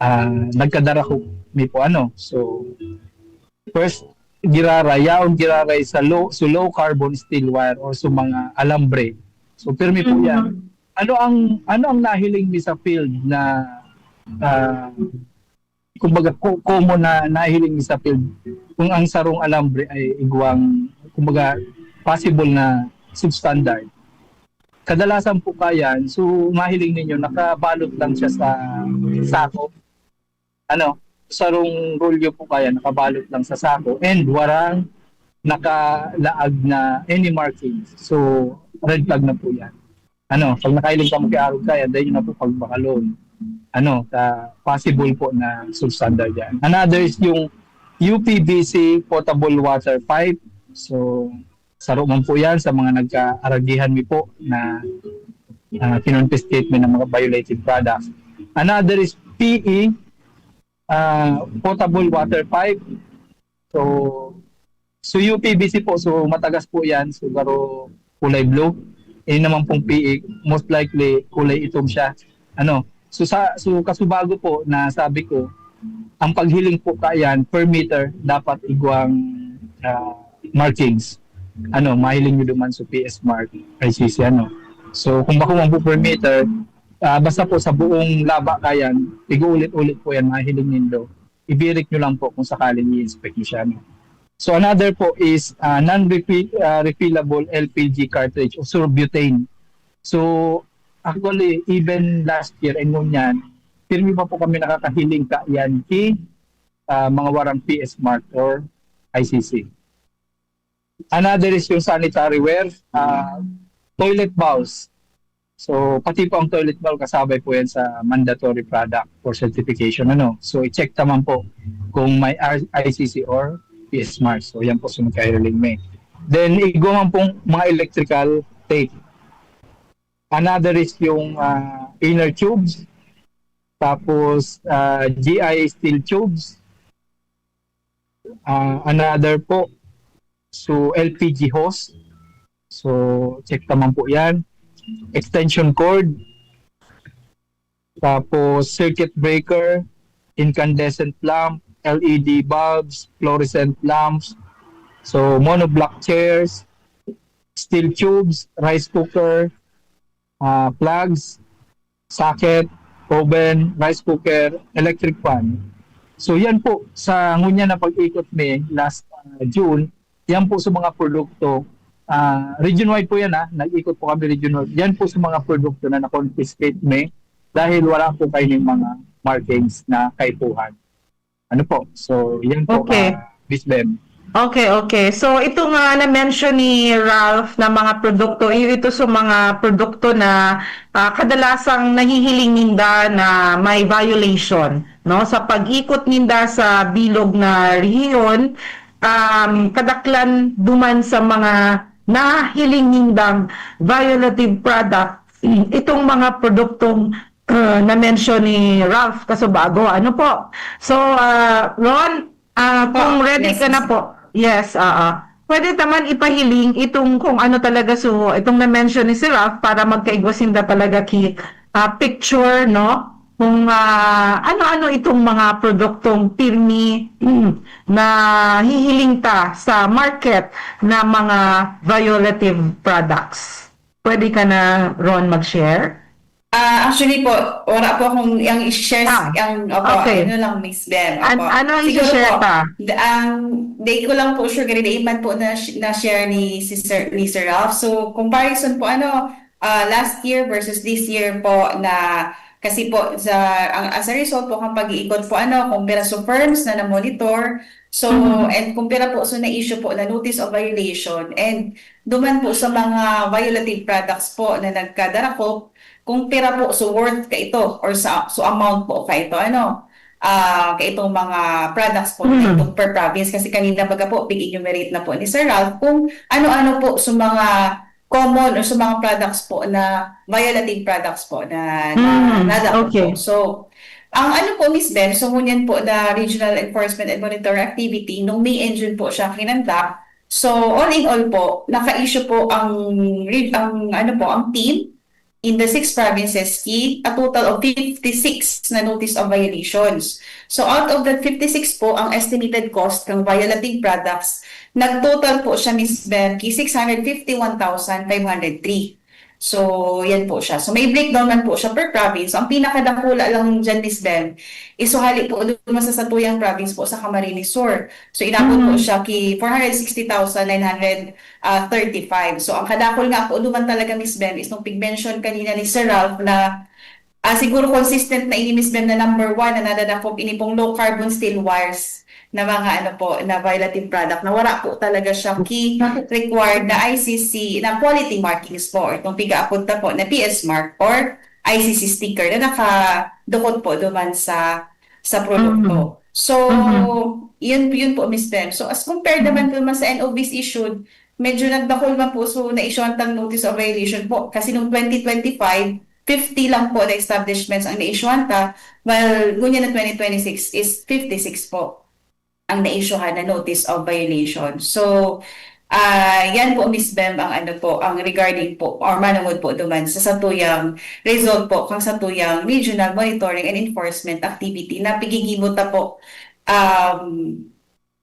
ah, nagkadara ko mi po ano. So, first, giraray, yaon giraray sa low, so low carbon steel wire or sa mga alambre. So, pirmi po yan. Ano ang ano ang nahiling mi sa field na ah, kumbaga, co-, common na nahiling sa field, kung ang sarong alambre ay igwang, kumbaga, possible na substandard. Kadalasan po kayan, so mahiling ninyo, nakabalot lang siya sa sako. Ano, sarong rolyo po kayan, nakabalot lang sa sako and warang nakalaag na any markings. So, red flag na po yan. Ano, pag nakahiling ka magkaarog kayan, dahil na po pagbakalon. Ano, ka possible po na substandard yan. Another is yung U P V C potable water pipe. So, saro man po yan sa mga nagkaaragihan mi po na ah, kinonfiscate mi ng mga violated products. Another is P E, ah, potable water pipe. So, so U P V C po, so matagas po yan. So, garo kulay blue. Yun naman pong P E, most likely kulay itom siya. Ano, so sa so kasubago po na sabi ko, ang paghiling po kayan per meter dapat igwang ah, markings. Ano, mahiling nyo duman sa P S Mart, I C C, ano. So, kung bako man po per meter, ah, basta po sa buong laba kayan, ig-uulit-ulit po yan, mahiling nindo. Ibirik nyo lang po kung sakaling i-inspect nyo siya. No? So, another po is ah, non-refill, ah, refillable L P G cartridge o surbutane. So, actually, even last year and ngunyan, pirmi pa po kami nakakahiling kayan ki ah, mga warang P S Mart or I C C. Another is yung sanitary ware, ah, toilet bowls. So, pati po ang toilet bowl, kasabay po yan sa mandatory product for certification. Ano? So, i-check naman po kung may R- I C C or P S Mart. So, yan po sa magkahiling may. Then, igwa man pong mga electrical tape. Another is yung ah, inner tubes. Tapos, ah, G I steel tubes. Ah, another po, so L P G hose. So, check naman po yan. Extension cord. Tapos, circuit breaker, incandescent lamp, L E D bulbs, fluorescent lamps. So, monoblock chairs, steel tubes, rice cooker, ah, plugs, socket, oven, rice cooker, electric fan. So yan po, sa ngunyan na pag-ikot mi last ah, June, yan po sa mga produkto, ah, region-wide po yan ha, nag-ikot po kami region-wide. Yan po sa mga produkto na na-confiscate mi dahil wala po kayo ng mga markings na kaipuhan. Ano po? So, yan po, Okay. ah, Miss Bem. Okay, okay. So, ito nga na-mention ni Ralph na mga produkto, i- ito sa mga produkto na ah, kadalasang nahihiling ninda na may violation, no? Sa pag-ikot ninda sa bilog na rehiyon, um, kadaklan duman sa mga nahiling nindang violative product, itong mga produktong ah, na-mention ni Ralph Casubago. Ano po? So, ah, Ron, ah, kung Po, ready yes, ka na yes. po, yes, oo. Pwede naman ipahiling itong kung ano talaga, so, itong na-mention ni Sir Ralph para magkaigwa sinda talaga ki ah, picture, no? Kung ah, ano-ano itong mga produktong pirmi na hihiling ta sa market na mga violative products. Pwede ka na, Ron, mag-share? Ah, actually po, wala po akong yang i-share, Ah, yang, opo, okay. ano lang, Miss Bem, An- opo. ano ang Siguro i-share po, pa? d- ang, di ko lang po sure, gani, di man po na, na-share ni si Sir, ni Sir Ralph. So, comparison po, ano, ah, last year versus this year po na, kasi po, sa, ang, as a result po, ang pag-iikot po, ano, kung piraso firms na na-monitor, so, Mhm. and kung pira po, so na-issue po na notice of violation, and duman po sa mga violative products po na nagkadarakop, kung pira po, so worth ka ito, or sa, so amount po ka ito, ano, ah, ka itong mga products po na Mm. itong per province. Kasi kanina baga po, pig-enumerate na po ni Sir Ralph kung ano-ano po sa mga common or sa mga products po na violative products po na, na Mm, nadakop okay. po. So, ang ano po, Miss Bem, so ngunyan po na Regional Enforcement and Monitoring Activity, nung May and June po siya kinonduct. So, all in all po, naka-issue po ang, re- ang ano po, ang team in the six provinces ki a total of fifty-six na notice of violations. So, out of that fifty-six po, ang estimated cost ng violative products, nag-total po siya, Miss Bem, ki six hundred fifty-one thousand five hundred three. So, yan po siya. So, may breakdown man po siya per province. So, ang pinakadakula lang dyan, Miss Bem, is hali po doon sa satuyang province po, sa Camarines Sur. So, inabot po siya ki four hundred sixty thousand nine hundred thirty-five. So, ang kadakul nga po duman talaga, Miss Bem, is nung pig-mention kanina ni Sir Ralph na, ah, siguro consistent na ini, Miss Bem, na number one na nadadakop ini pong low carbon steel wires na mga ano po, na violative product na wala po talaga siya ki required na I C C na quality markings po or itong piga-apod ta po na P S mark or I C C sticker na nakadukot po duman sa sa produkto. So, yun, yun po, Miss Bem. So, as compared naman po naman sa N O Vs issued, medyo nagdakul man po. So, na-issuehan tang notice of violation po. Kasi nung twenty twenty-five, fifty lang po na establishments ang na-issuehan ta. While ngunyan na twenty twenty-six is fifty-six po ang na-issuehan na notice of violation. So, ah, yan po, Miss Bem, ang ano po, ang regarding po, or manungod po duman sa satuyang result po, kang satuyang regional monitoring and enforcement activity na pigigibo ta po, um,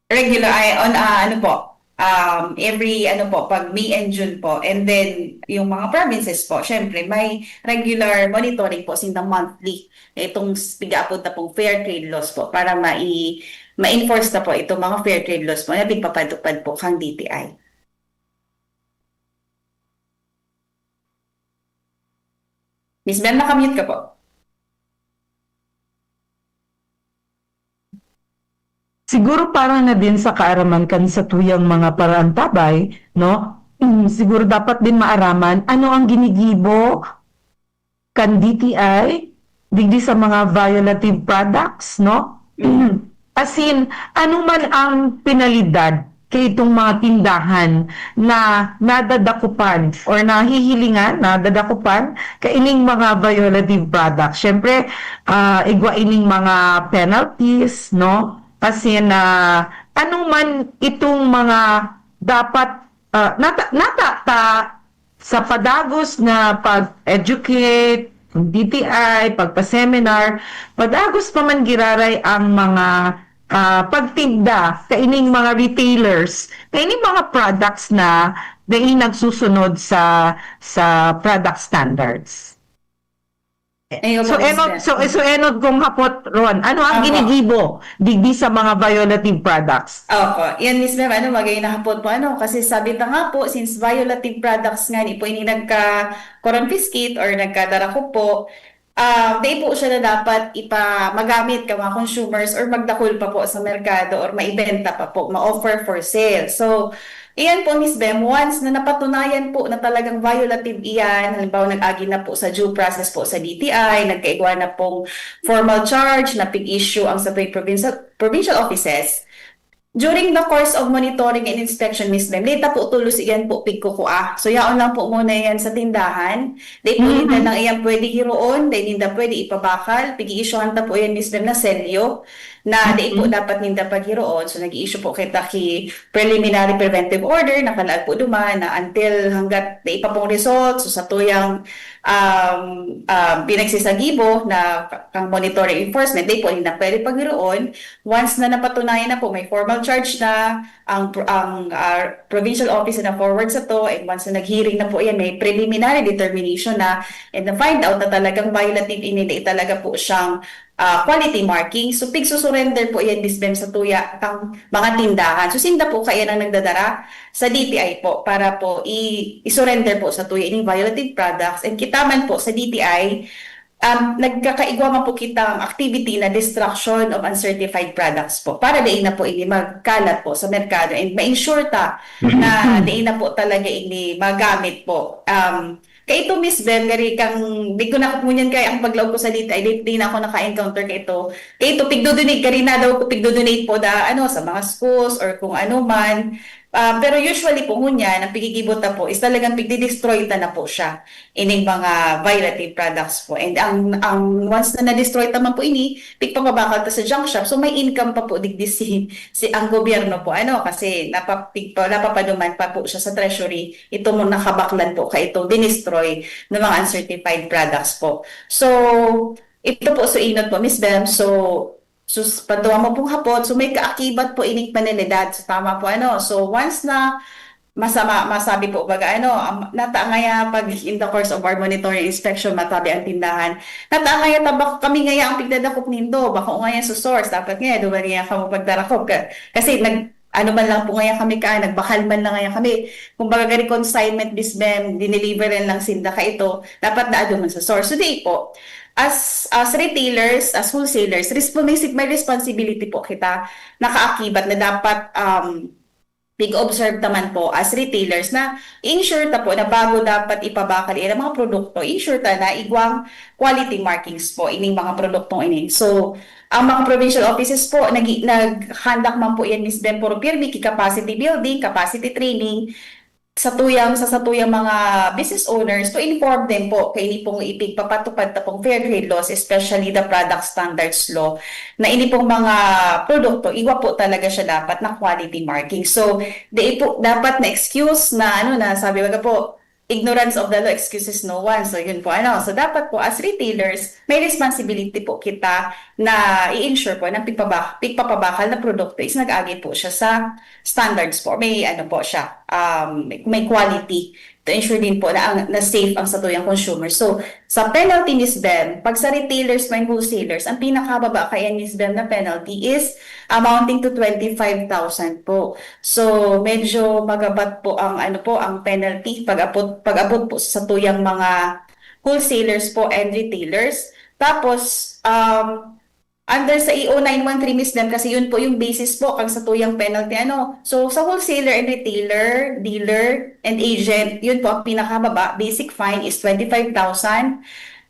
regular, ay, on, ah, ano po, um, every, ano po, pag May and June po. And then, yung mga provinces po, syempre, may regular monitoring po, sinda monthly. Na itong s-, piga-apod na pong fair trade laws po para mai-, ma-enforce na po itong mga fair trade laws po na pigpapatupad po kang D T I. Miss Bem, nakamute ka po. Siguro para na din sa kaaraman kan satuyang mga paraantabay, no? Mm, siguro dapat din maaraman ano ang ginigibo kan D T I digdi sa mga violative products, no? As in, ano man ang penalidad kaitong mga tindahan na nadadakupan or nahihilingan, nadadakupan kaining mga violative products? Siyempre, ah, igwa ining mga penalties, no? As in, ah, ano man itong mga dapat, ah, nata-, nata-, ta-, sa padagos na pag-educate, D T I, pagpa-seminar, padagos pa man giraray ang mga, ah, pagtinda kaining mga retailers, kaining mga products na dai nagsusunod sa, sa product standards. Ayun So, po, Miss enod, Bem. so, so enod kong hapot, Ron, ano ang Opo. ginigibo digdi sa mga violative products? Opo. Yan, Miss Bem, ano, magay na hapot po, ano, kasi sabi ta nga po, since violative products nga, di po ini nagka-confiscate or nagkadarakop po, ah, di po siya na dapat ipa-, magamit ka mga consumers or magdakul pa po sa merkado or maibenta pa po, ma-offer for sale. So, iyan po, Miss Bem, once na napatunayan po na talagang violative iyan, halimbawa nag-agi na po sa due process po sa D T I, nagkaigwa na pong formal charge na pig-issue ang sa provincial, provincial offices, during the course of monitoring and inspection, Miss Bem, data po tulos iyan po pigkukua. So, yaon lang po muna yan sa tindahan. Di po ninda lang iyan pwede hiroon, di ninda pwede ipabakal. Pig-i-issuehan ta po yan, Miss Bem, na selyo na di po dapat ninda paghiroon. So, nag-i-issue po kita ki preliminary preventive order, nakalaag po duman na until hanggat di pa pong result, so sa tuyang, um, um, pinagsisagibo na kang monitoring enforcement, di po ninda pwede paghiroon. Once na napatunayan na po, may formal charge na, ang, ang, ah, provincial office na forward sa to, and once na nag-hearing na po yan, may preliminary determination na, and na-find out na talagang violative ini, di talaga po siyang, ah, quality marking. So, pigsusurrender po yan, Miss Bem, sa tuya, kang mga tindahan. So, sinda po kaya nang nagdadara sa D T I po para po i-, i-surrender po sa tuya ining violative products. And kita man po sa D T I, um, nagkakaigwa man po kitang activity na destruction of uncertified products po para dai na po ini magkalat po sa merkado and ma-ensure ta na dai na po talaga ini magamit po. Um, kaito, Miss Bem, gari kang, di ko na, ngunyan kaya ang paglaog ko sa D T I, di, di na ako naka-encounter kaito. Kaito, pigdodonate, gari na daw ko pigdodonate po da, ano, sa mga schools or kung ano man. Ah, pero usually po, ngunyan, ang pigigibot na po is talagang pigdidestroy ta na po siya, ining mga violative products po. And ang, ang once na na-destroy ta man po ini, pigpapabakal ta sa junk shop, so may income pa po digdi si, si ang gobyerno po, ano, kasi napa-, pigpa-, napapaduman pa po siya sa treasury, ito mo nakabaklan po ka itong dinestroy ng mga uncertified products po. So, ito po, so inot po, Miss Bem, so, sus-, pantuwa mo pong hapot, so may kaakibat po ining penalidad. So, tama po, ano. So, once na masama, masabi po, baga, ano, am-, nata ngaya pag in the course of our monitoring inspection, matabi ang tindahan. Nata ngaya tabak kami ngaya ang pigdadakop nindo, bako ngaya sa source, dapat ngaya, duman ngaya kamo pagdarakop ka. Kasi nag, ano man lang po ngaya kami ka, nagbakal man lang ngaya kami. Kumbaga, gani consignment, Miss Bem, dineliveran lang sinda ka ito, dapat naado man sa source. So, di po. As, as retailers, as wholesalers, resp-, may, may responsibility po kita, nakaakibat na dapat, um, pig-observe taman po as retailers na ensure ta po na bago dapat ipabakal ang mga produkto, ensure ta na igwang quality markings po ining mga produktong ini. So, ang mga provincial offices po, nag-, nag-conduct man po yan, Miss Bem, puro pirmi ki capacity building, capacity training, sa tuyang, sa satuyang mga business owners to inform din po kaini pong ipigpapatupad ta pong fair trade laws, especially the product standards law, na ini pong mga produkto, igwa po talaga siya dapat na quality marking. So, di po dapat na excuse na, ano, na sabi, baga po, "Ignorance of the law excuses no one." So, yun po, ano. So, dapat po, as retailers, may responsibility po kita na i-ensure po na pigpaba-, pigpapabakal na produkto is nag-agi po siya sa standards po. May, ano po siya, um, may quality to ensure din po na ang, na safe ang satuyang consumer. So, sa penalty, Miss Bem, pag sa retailers man, wholesalers, ang pinakababa kaya, Miss Bem, na penalty is amounting to twenty-five thousand po. So, medyo magabat po ang, ano po, ang penalty pag-abot, pag-abot po sa satuyang mga wholesalers po and retailers. Tapos, um, under sa E O nine one three, Miss Bem, kasi yun po yung basis po kang satuyang penalty, ano. So, sa wholesaler and retailer, dealer and agent, yun po ang pinakababa. Basic fine is twenty-five thousand.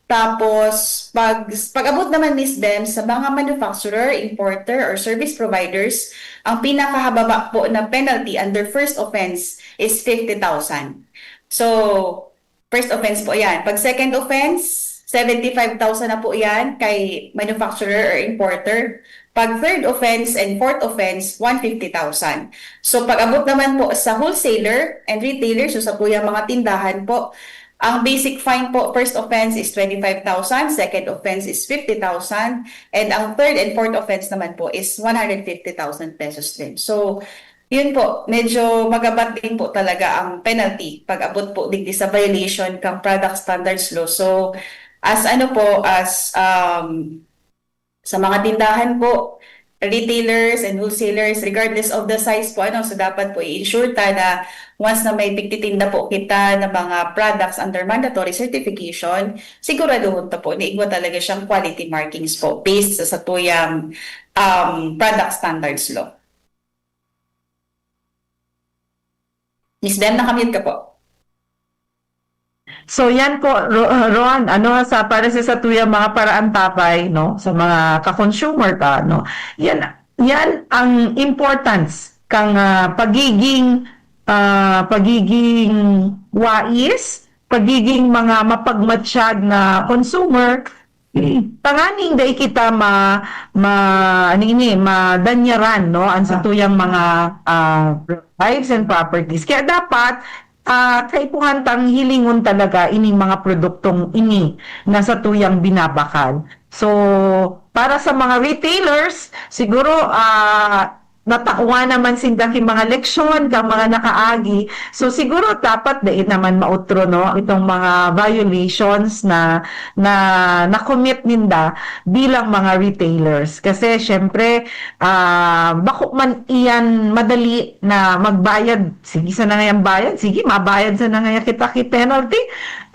Tapos, pag, pag-abot naman, Miss Bem, sa mga manufacturer, importer, or service providers, ang pinakahababa po na penalty under first offense is fifty thousand. So, first offense po yan. Pag second offense, seventy-five thousand na po yan kay manufacturer or importer. Pag third offense and fourth offense, one fifty thousand. So, pag-abot naman po sa wholesaler and retailer, so sa tuyang mga tindahan po, ang basic fine po, first offense is twenty-five thousand, second offense is fifty thousand, and ang third and fourth offense naman po is one hundred fifty thousand pesos din. So, yun po, medyo magabat din po talaga ang penalty pag-abot po digdi sa violation kang product standards law. So, as, ano po, as, um, sa mga tindahan po, retailers and wholesalers, regardless of the size po, ano, so dapat po i-ensure ta na once na may pigtitinda po kita na mga products under mandatory certification, siguraduhon ta po na igwa talaga siyang quality markings po based sa satuyang, um, product standards law. Miss Bem, nakamute ka po. So, yan po, Ro-, Ron, ano, sa, para sa satuyang mga paraantabay, no, sa mga ka-consumer ta, no, yan, yan ang importance kang, ah, pagiging, ah, pagiging wais, pagiging mga mapagmatsyag na consumer, tanganing dai kita ma-, ma-, ano ini, madanyaran, no, ang satuyang mga, ah, lives and properties. Kaya dapat, ah, kaipuhan tang hilingon talaga ining mga produktong ini na satuyang binabakal. So, para sa mga retailers, siguro, ah, natawa naman sinda ki mga leksyon kang mga nakaagi. So, siguro dapat dai naman mautro, no, itong mga violations na, na na-commit ninda bilang mga retailers. Kasi, syempre, ah, bako man iyan madali na magbayad. Sige, sana ngayang bayad. Sige, mabayad sana ngaya kita ki penalty.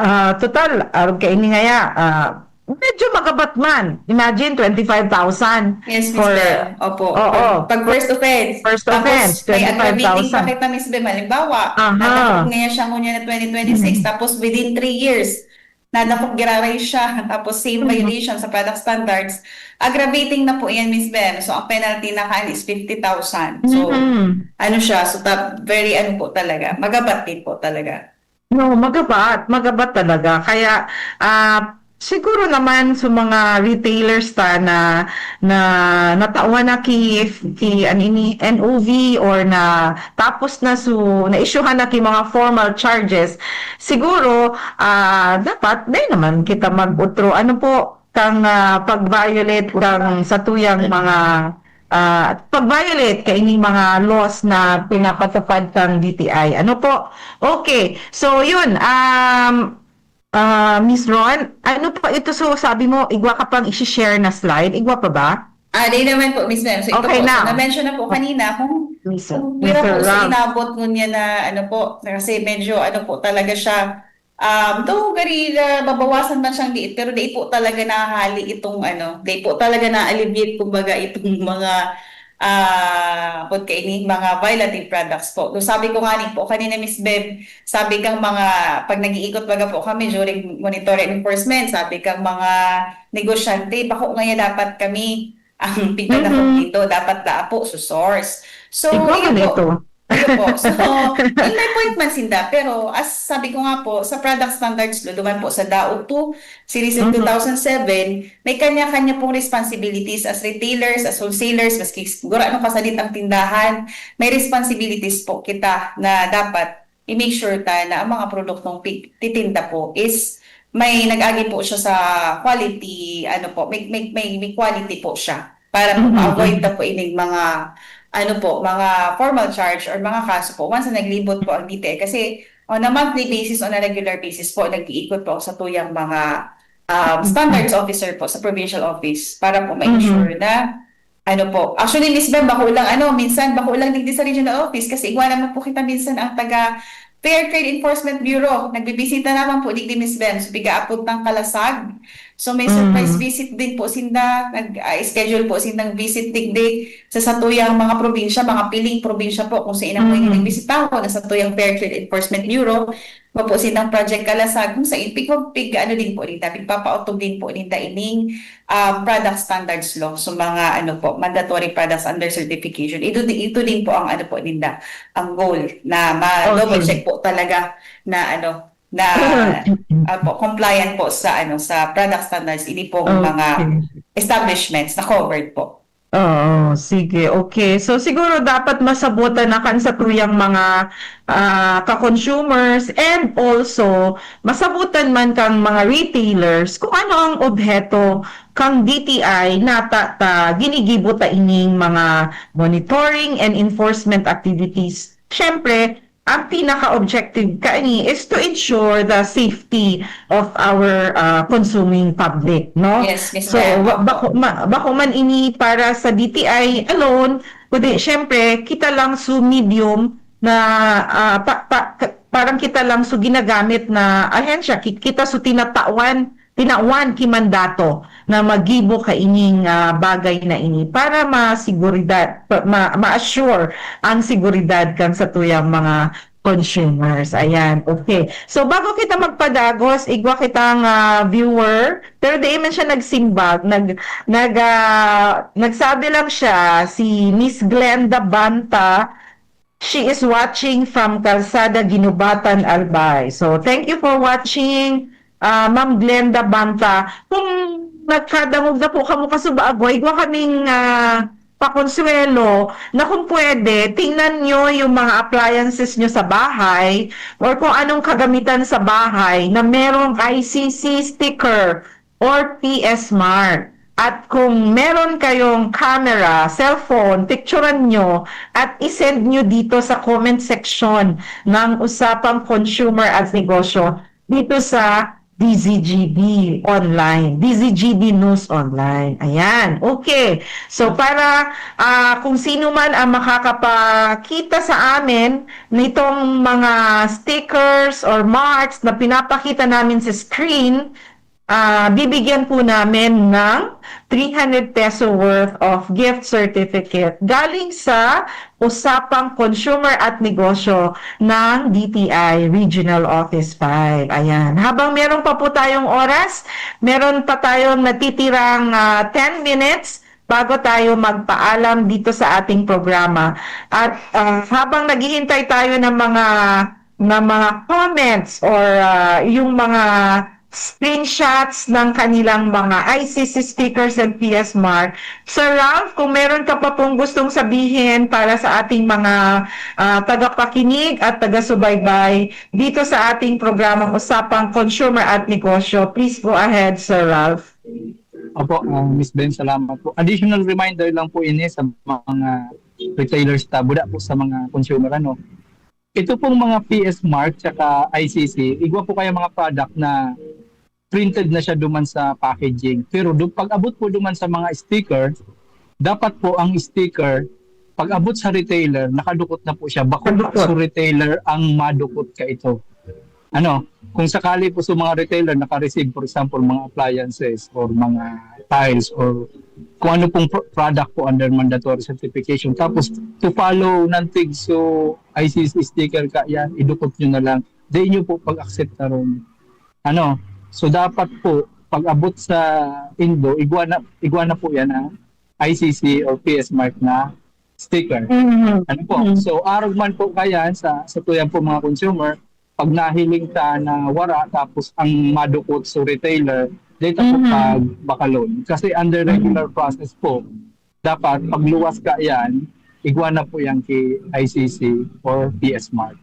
Ah, total, arog kaini ngaya, ah, medyo magabat man. Imagine, twenty-five thousand. Yes, Miss for Bel. Opo. Oo. Pag, pag first offense. First offense, twenty-five thousand. Tapos, may aggravating pa kita, Miss Bel. Halimbawa, aha, nadakop ngayon siya ngunyan na twenty twenty-six, tapos within three years, nadakop giraray siya, tapos same violation sa product standards, aggravating na po yan, Miss Bel. So, ang penalty na kaan is fifty thousand. So, mm-hmm, ano siya, so, ta-, very ano po talaga, magabat din po talaga. No, magabat, magabat talaga. Kaya, ah, siguro naman sa mga retailers ta na, na natauhan na ki, ki, ano ini, N O V or na tapos na su, na-issuehan na ki mga formal charges, siguro, ah, dapat dai naman kita mag-utro. Ano po, kang, ah, pag-violate kang satuyang mga ah, pag-violate kaining mga laws na pinapatupad kang D T I. Ano po? Okay. So, yun. Um, ah, Miss Ron, ano pa ito? So, sabi mo, igwa ka pang isi-share na slide. Igwa pa ba? Ah, di naman po, Miss Ma'am. So, ito Okay po, na. So, na-mention na po kanina kung, Miss, kung Miss pira po sa Ram. inabot ngunyan na ano po, kasi medyo ano po talaga siya, um, though gari na babawasan man siyang liit, pero di po talaga nahali itong ano, di po talaga na-alleviate kumbaga itong mga ah pagkaini mga violative products po. So, sabi ko nga ni po kanina, Miss Bev, sabi kang mga, pag nag-iikot baga po kami during monitoring enforcement, sabi kang mga negosyante, bako ngayon dapat kami ang pigkadakop Mhm. dito, dapat daa po sa source. So, Ikaw yun na po. ito. Yun po. So, in my point man sinda, pero as sabi ko nga po, sa product standards law, duman po sa dao two, series of Mhm. two thousand seven, may kanya-kanya pong responsibilities as retailers, as wholesalers, maski siguro anong kasadit ang tindahan, may responsibilities po kita na dapat i-make sure ta na ang mga produktong pi- titinda po is may nag-agi po siya sa quality, ano po, may, may, may, may quality po siya para po Mhm. ma-avoid ta po ining mga, ano po, mga formal charge or mga kaso po once na naglibot po ang D T I. Kasi on a monthly basis, on a regular basis po, nag-iikot po ako sa tuyang mga um, standards officer po sa provincial office para po ma-ensure na ano po. Actually, Miss Bem, bako lang, ano, minsan bako lang digdi sa regional office kasi igwa naman po kita minsan ang taga Fair Trade Enforcement Bureau. Nagbibisita naman po digdi, Miss Bem. So, pigaapod ng Kalasag. So, may surprise Mm. visit din po sinda. Nag-schedule po sindang visit digdi sa satuyang mga probinsya, mga piling probinsya po kung sa inang Mm. nagbisita ko na satuyang Fair Trade Enforcement Bureau. Iba po sindang Project Kalasag, kung sa ipig, pig, ano din po ninda, pigpapautog din po ninda ining um, product standards law. So, mga ano po, mandatory products under certification. Ito, di- ito din po ang ano po ninda, ang goal na ma-double Okay. check po talaga na ano, na ah, po, compliant po sa ano, sa product standards, ini pong mga Okay. establishments na covered po. Oo, sige. Okay. So, siguro dapat masabutan na kan satuyang mga, ah, ka-consumers and also masabutan man kang mga retailers kung ano ang obheto kang D T I na ta, ta ginigibo ta ining mga monitoring and enforcement activities. Siyempre, ang pinaka-objective kaini is to ensure the safety of our ah, consuming public, no? Yes, Miss So, Bem. wa- bako, ma, bako man ini para sa D T I alone, kundi syempre, kita lang su medium na ah, pa, pa, ka- parang kita lang su ginagamit na ahensya, ki- kita su tinatawan, tinawan ki mandato na magibo kaining ah, bagay na ini para masiguridad, pa- ma, ma-assure ang seguridad kan satuyang mga consumers. Ayan, okay. So, bago kita magpadagos, igwa kitang ah, viewer, pero di man siya nagsimbag, nag, nag, ah, nagsabi lang siya, si Miss Glenda Banta, she is watching from Calzada, Guinobatan, Albay. So, thank you for watching, ah, Ma'am Glenda Banta. Kung nagkadangog na po kamo kasubago, igwa kaming ah, pakonsuelo na kung pwede, tingnan nyo yung mga appliances nyo sa bahay or kung anong kagamitan sa bahay na merong I C C sticker or P S Mart. At kung meron kayong camera, cellphone, picturean nyo at isend nyo dito sa comment section ng Usapang Consumer at Negosyo dito sa D Z G B Online, D Z G B News Online. Ayan. Okay. So, para ah, kung sino man ang makakapakita sa amin nitong mga stickers or marks na pinapakita namin sa screen, ah, bibigyan po namin ng three hundred peso worth of gift certificate galing sa Usapang Consumer at Negosyo ng D T I Regional Office five. Ayan. Habang meron pa po tayong oras, meron pa tayong natitirang ah, ten minutes bago tayo magpaalam dito sa ating programa. At ah, habang naghihintay tayo ng mga ng mga comments or ah, yung mga screenshots ng kanilang mga I C C stickers and P S Mart. Sir Ralph, kung meron ka pa pong gustong sabihin para sa ating mga ah, tagapakinig at taga-subaybay dito sa ating programang Usapang Consumer at Negosyo, please go ahead, Sir Ralph. Opo, ah, Miss Ben, salamat po. Additional reminder lang po ini sa mga retailers ta, buda po sa mga consumer, ano. Ito pong mga P S Mark tsaka I C C, igwa po kaya mga product na printed na siya duman sa packaging. Pero du-, pag abot po duman sa mga sticker, dapat po ang sticker, pag abot sa retailer, nakadukot na po siya. Bako Nakadukot. sa retailer ang madukot ka ito. Ano, kung sakali po sa mga retailer, naka-receive, for example, mga appliances or mga tiles or kung ano pong pro-, product po under mandatory certification. Tapos, to follow ng tig so I C C sticker ka yan, idukot nyo na lang. Di nyo po pag-accept na ron. Ano, so dapat po, pag abot sa Indo, igwa na, igwa na po yan ang I C C or P S Mark na sticker. Mhm. Ano po? Mhm. So, arog man po kaya sa, sa tuyan po mga consumer, pag nahiling ka na wara, tapos ang madukot sa retailer, dito po Mhm. pag bakalon. Kasi under regular process po, dapat pagluwas ka yan, igwa na po yan kay I C C or P S Mark.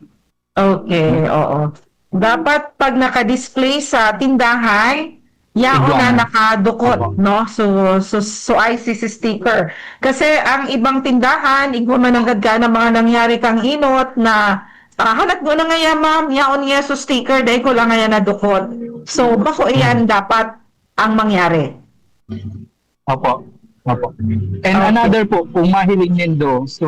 Okay, oo. Dapat pag naka-display sa tindahan, yaon Igwa na na. nakadukot, Opo. no? So, so, so I C C sticker. Kasi ang ibang tindahan, igwa man nanggad ka ng mga nangyari kang inot na, ah, halat mo na nga yan, ma'am, yaon nga so sticker, dahil ko lang nga yan nadukot. So, bako iyan dapat ang mangyari. Opo. Opo. And Okay. another po, kung mahiling nindo, so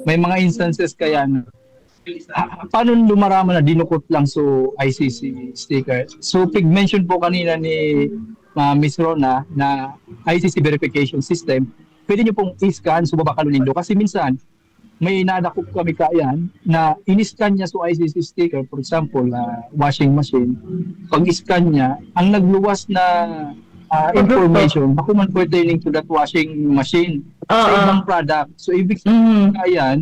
may mga instances kaya na, ha, paano lumaraman na dinukot lang so I C C sticker? So, pig-mention po kanina ni, ah, Miss Rona na I C C verification system, pwede nyo pong i-scan so babakalon nindo. Kasi minsan, may nadakop kami kaya na in-scan niya so I C C sticker, for example, ah, washing machine. Pag-scan niya, ang nagluwas na, ah, Produkto. information, bako man pertaining to that washing machine, sa Oo. ibang product. So, ibig Mhm. sabihin,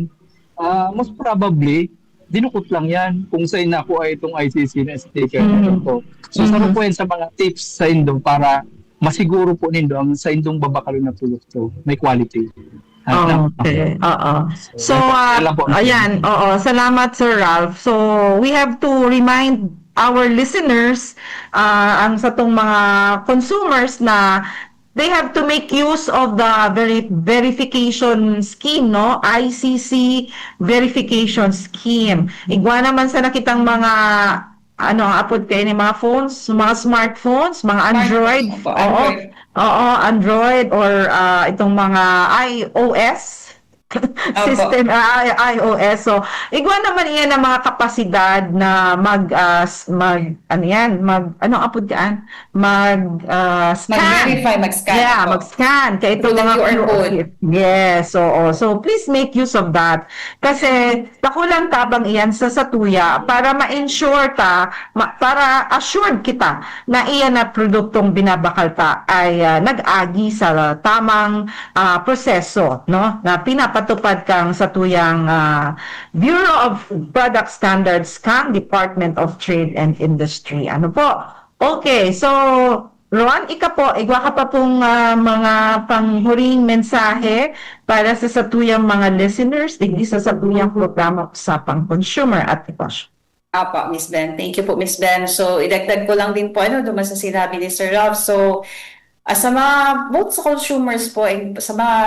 ah, most probably, dinukot lang yan kung sa inako ay itong I C C na sticker na Mhm. ito. So, sa Mhm. po yan sa mga tips sa indo para masiguro po nindo ang sa indong babakalon na produkto, may quality. Ah, Okay, oo. So, Yan po, ah, yan lang po. Ayan, oo. Salamat, Sir Ralph. So, we have to remind our listeners, ah, ang satong mga consumers na they have to make use of the veri-, verification scheme, no? I C C verification scheme. Igwa naman sa nakitang mga, ano, ang apod kayo ni mga phones, mga smartphones, mga Android. Opo, Oo. Android. Oo, Android or, ah, itong mga I O S system, ah, I O S. So, igwa naman iyan ang mga kapasidad na mag, ah, s-, mag, ano yan, mag, anong apod kaan? Mag, ah, scan. Mag-verify, mag-scan Yeah, po. mag-scan. Kaya itong Through the mga Q R code. Yes, oo. So, please make use of that. Kasi, dakulang tabang iyan sa satuya para ma-ensure ta, ma-, para assured kita na iyan na produktong binabakal ta ay, ah, nag-agi sa tamang, ah, proseso, no? Na pinapatupad kang satuyang, ah, Bureau of Product Standards kang Department of Trade and Industry. Ano po? Okay, so Ron, ika po, igwa ka pa pong, ah, mga panghuring mensahe para sa satuyang mga listeners, digdi sa satuyang programa Usapang Consumer at Negosyo. Apo, Miss Ben. Thank you po, Miss Ben. So, idagdag ko lang din po, ano, duman sa sinabi ni Sir Ralph. So, ah, sa mga, both sa consumers po and sa mga,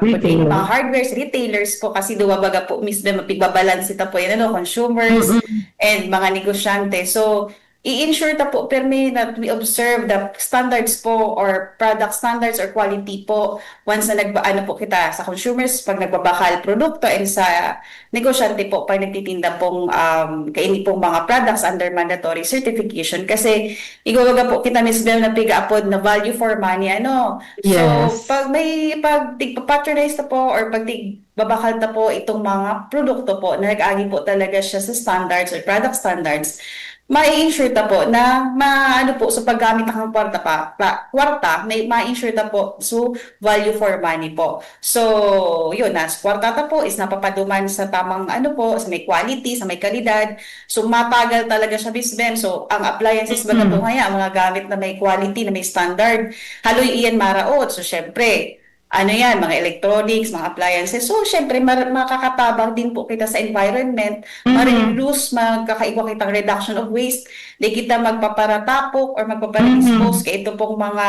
Retailer. mga hardwares, retailers po, kasi duwa baga po, Miss Ben, mapigbabalanse ta po yan, ano, consumers Mm-mm. and mga negosyante. So, i-ensure ta po, permi, that we observe the standards po or product standards or quality po once na nagba-, ano po kita sa consumers, pag nagbabakal produkto and sa negosyante po, pag nagtitinda pong, um, kaini pong mga products under mandatory certification. Kasi igwawaga po kita, Miss Bel, na piga-apod na value for money, ano. So, Yes. pag may, pag tig-patronize ta po or pag tig-babakal ta po itong mga produkto po na nag-agi po talaga siya sa standards or product standards, ma-ensure ta po na ma-, ano po, sa paggamit ng kwarta pa, pa, kwarta, may ma-ensure ta po, so value for money po. So, yun, na sa kwarta ta po is napapaduman sa tamang ano po, sa may quality, sa may kalidad. So, mapagal talaga siya, Miss Ben. So, ang appliances baga Mm. po ngayon, ang mga gamit na may quality, na may standard, haloy iyan maraot. So, syempre, ano yan, mga electronics, mga appliances. So, syempre, mar- makakatabang din po kita sa environment, Mhm. ma-reduce, magkakaigwa kitang reduction of waste, di kita magpaparatapok or magpapara-dispose Mhm. kay ito pong mga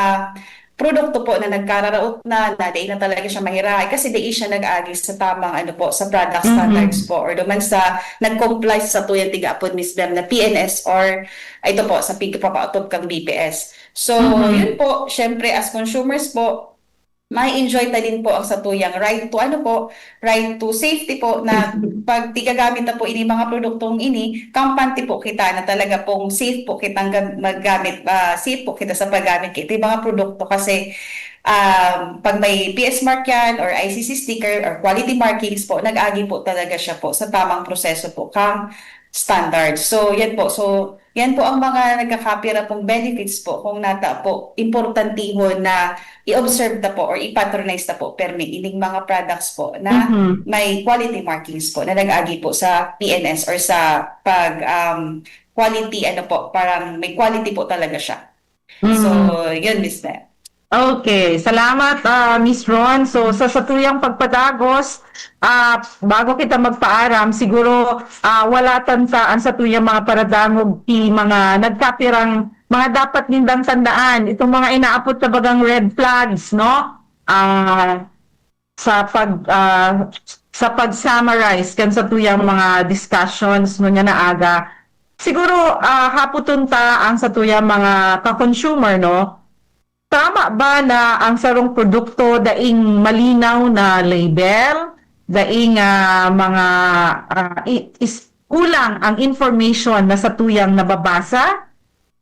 produkto po na nagkararaot na, na di na talaga siya mahirahay kasi di siya nag-agi sa tamang ano po, sa product Mhm. standards po or duman sa nag-comply sa tuyang tiga-apod mismo na P N S or ito po, sa pigpapautob kang B P S. So, Mhm. yun po, syempre as consumers po, may enjoy ta din po ang satuyang right to ano po, right to safety po na pag tigagamit na po ini mga produktong ini, kampante po kita na talaga pong safe po kitang gam- maggamit, ah, safe po kita sa paggamit kay mga produkto kasi um, pag may P S mark yan or I C C sticker or quality markings po, nag-agi po talaga siya po sa tamang proseso po kang standard. So, yan po. So, yan po ang mga nagkakapira pong benefits po kung nata po importantihon na i-observe ta po or i-patronize ta po permi ining mga products po na Mhm. may quality markings po na nag-agi po sa P N S or sa pag um, quality ano po, parang may quality po talaga siya. So, Mhm. yun, Miss Beth. Okay, salamat, ah, Miss Ron. So, sa satuyang pagpadagos, ah, bago kita magpaaram, siguro, ah, wala tanta ang satuyang mga paradangog ki mga nagkapirang mga dapat nindang tandaan. Itong mga inaapot na bagang red flags, no? Ah, sa pag, ah, sa pag-summarize kan satuyang mga discussions ngunyan na aga, siguro, ah, hapoton ta ang satuyang mga ka-consumer, no? Tama ba na ang sarong produkto daing malinaw na label, daing, ah, mga, ah, i- is kulang ang information na satuyang nababasa?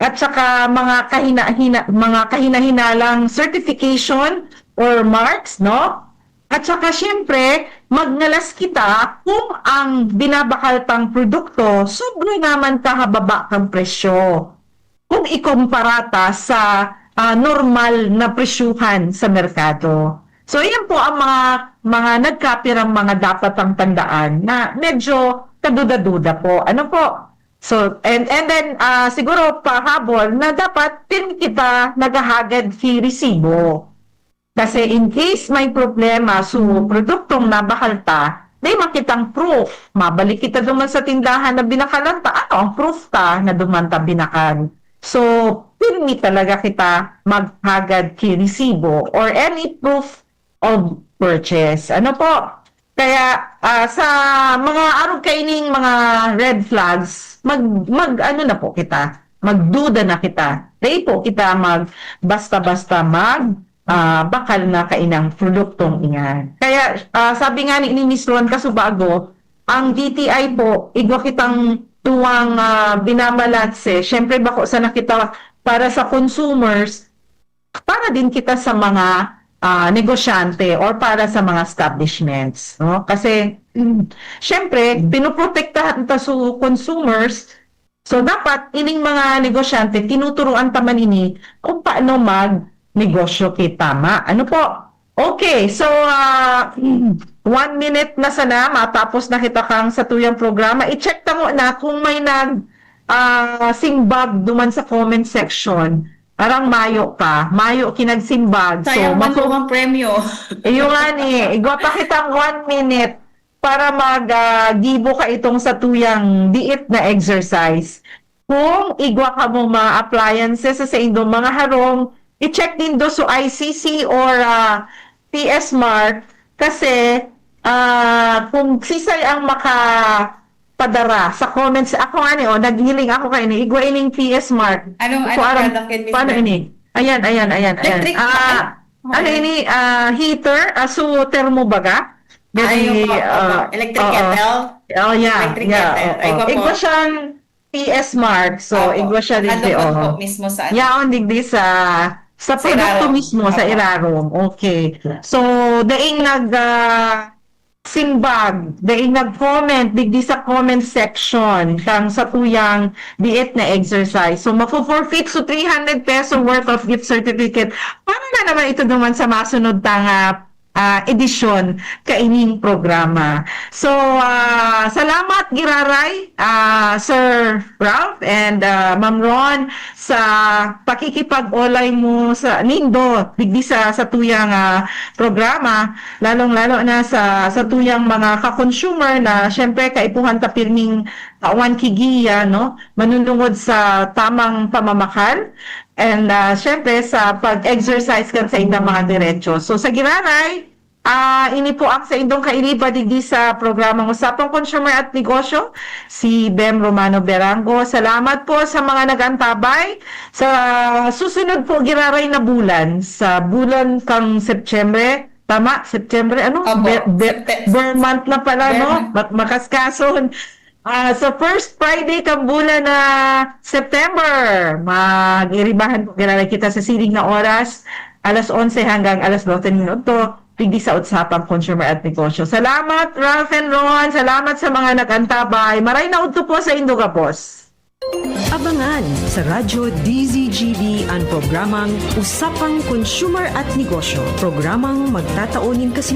At saka mga kahina-hina mga kahinahinalang certification or marks, no? At saka siyempre, magngalas kita kung ang binabakal tang produkto sobra naman kahababa kan presyo kung ikumpara ta sa, ah, normal na presyuhan sa merkado. So, iyan po ang mga mga nagkapirang mga dapat ang tandaan na medyo kaduda-duda po. Ano po? So, and and then, ah, siguro pahabol na dapat pirmi kita naghahagad ki resibo. Kasi in case may problema so produktong nabakal ta, may makitang proof. Mabalik kita duman sa tindahan na binakalan ta. Ano ang proof ta na duman ta binakal? So, pirmi talaga kita maghagad ki resibo or any proof of purchase. Ano po? Kaya, ah, sa mga arog kaining mga red flags, mag, mag ano na po kita, magduda na kita. Dai po kita mag basta-basta mag, ah, bakal na kainang produktong iyan. Kaya, ah, sabi nga ni, ni Miss Ron Kasubago, ang D T I po, igwa kitang duwang, ah, binabalanse. Siyempre, bako sana kita para sa consumers, para din kita sa mga, ah, negosyante or para sa mga establishments, no? Kasi, mm, siyempre, pinoprotektahan ta su consumers. So, dapat ining mga negosyante, tinuturuan ta man ini kung paano magnegosyo ki tama. Ano po? Okay, so, ah, one minute na sana, matapos na kita kang satuyang programa. I-check ta ngona kung may nag, ah, simbag duman sa comment section. Parang mayo pa. Mayo ki nagsimbag. So, Sayang man maku- po ang premyo. Iyo nga ni, igwa pa kitang one minute para mag, ah, gibo ka itong satuyang diit na exercise. Kung igwa kamo mga appliances sa saindong mga harong, i-check nindo so I C C or, ah, P S Mark kasi, ah, kung sisay ang makapadara sa comments, ako nga ni, oh, naghiling ako kaini, igwa ining P S Mark. Anong, Ako anong aram, product yan, Miss paano Beth? ini? Ayan, ayan, ayan, ayan. Electric Ah, fan? ano Okay. ini? Ah, heater? Ah, so, thermo baga? Ah, ayun po, opo. Ah, Electric oo. kettle? Oh, yeah. Electric Yeah, kettle. oo. Ay, opo. Igwa siyang P S Mark. So, Opo. igwa siya digdi, Nakadukot po oh. mismo sa ano. Yaon digdi sa sa Sa produkto irarom. Mismo, sa Opo. irarom. Okay. So, daing nag, ah, simbag, daing nag-comment digdi sa comment section kang satuyang diit na exercise. So, mafo-forfeit so three hundred peso worth of gift certificate. Para na naman ito naman sa masunod ta nga ah, edisyon kaining programa. So, ah, salamat giraray, ah, Sir Ralph and, ah, Ma'am Ron, sa pakikipag-olay mo sa nindo digdi sa satuyang, ah, programa, lalong-lalo na sa satuyang mga ka-consumer na siyempre kaipuhan ta pirming tawan ki giya, no? Manunungod sa tamang pamamakal and, ah, siyempre sa pag-exercise kan saindang mga diretso. So, sa giraray, ah, ini po ang saindong kairiba digdi sa programang Usapang Consumer at Negosyo, si Bem Romano Berango. Salamat po sa mga nag-antabay. Sa susunod po giraray na bulan, sa bulan kang Setyembre, tama? Setyembre, ano? Opo, Ber, ber, Septe- ber month na pala, Ber no? month. Mak-, makaskason. Ah, sa first Friday kang bulan na September, mag-iribahan po giraray kita sa siring na oras, alas onse hanggang alas dose minuto, digdi sa Usapang Consumer at Negosyo. Salamat, Ralph and Ron. Salamat sa mga nag-antabay. Maray na udto po saindo gabos. Abangan sa Radyo D Z G B an programang Usapang Consumer at Negosyo, programang magtatao nin kasimbahan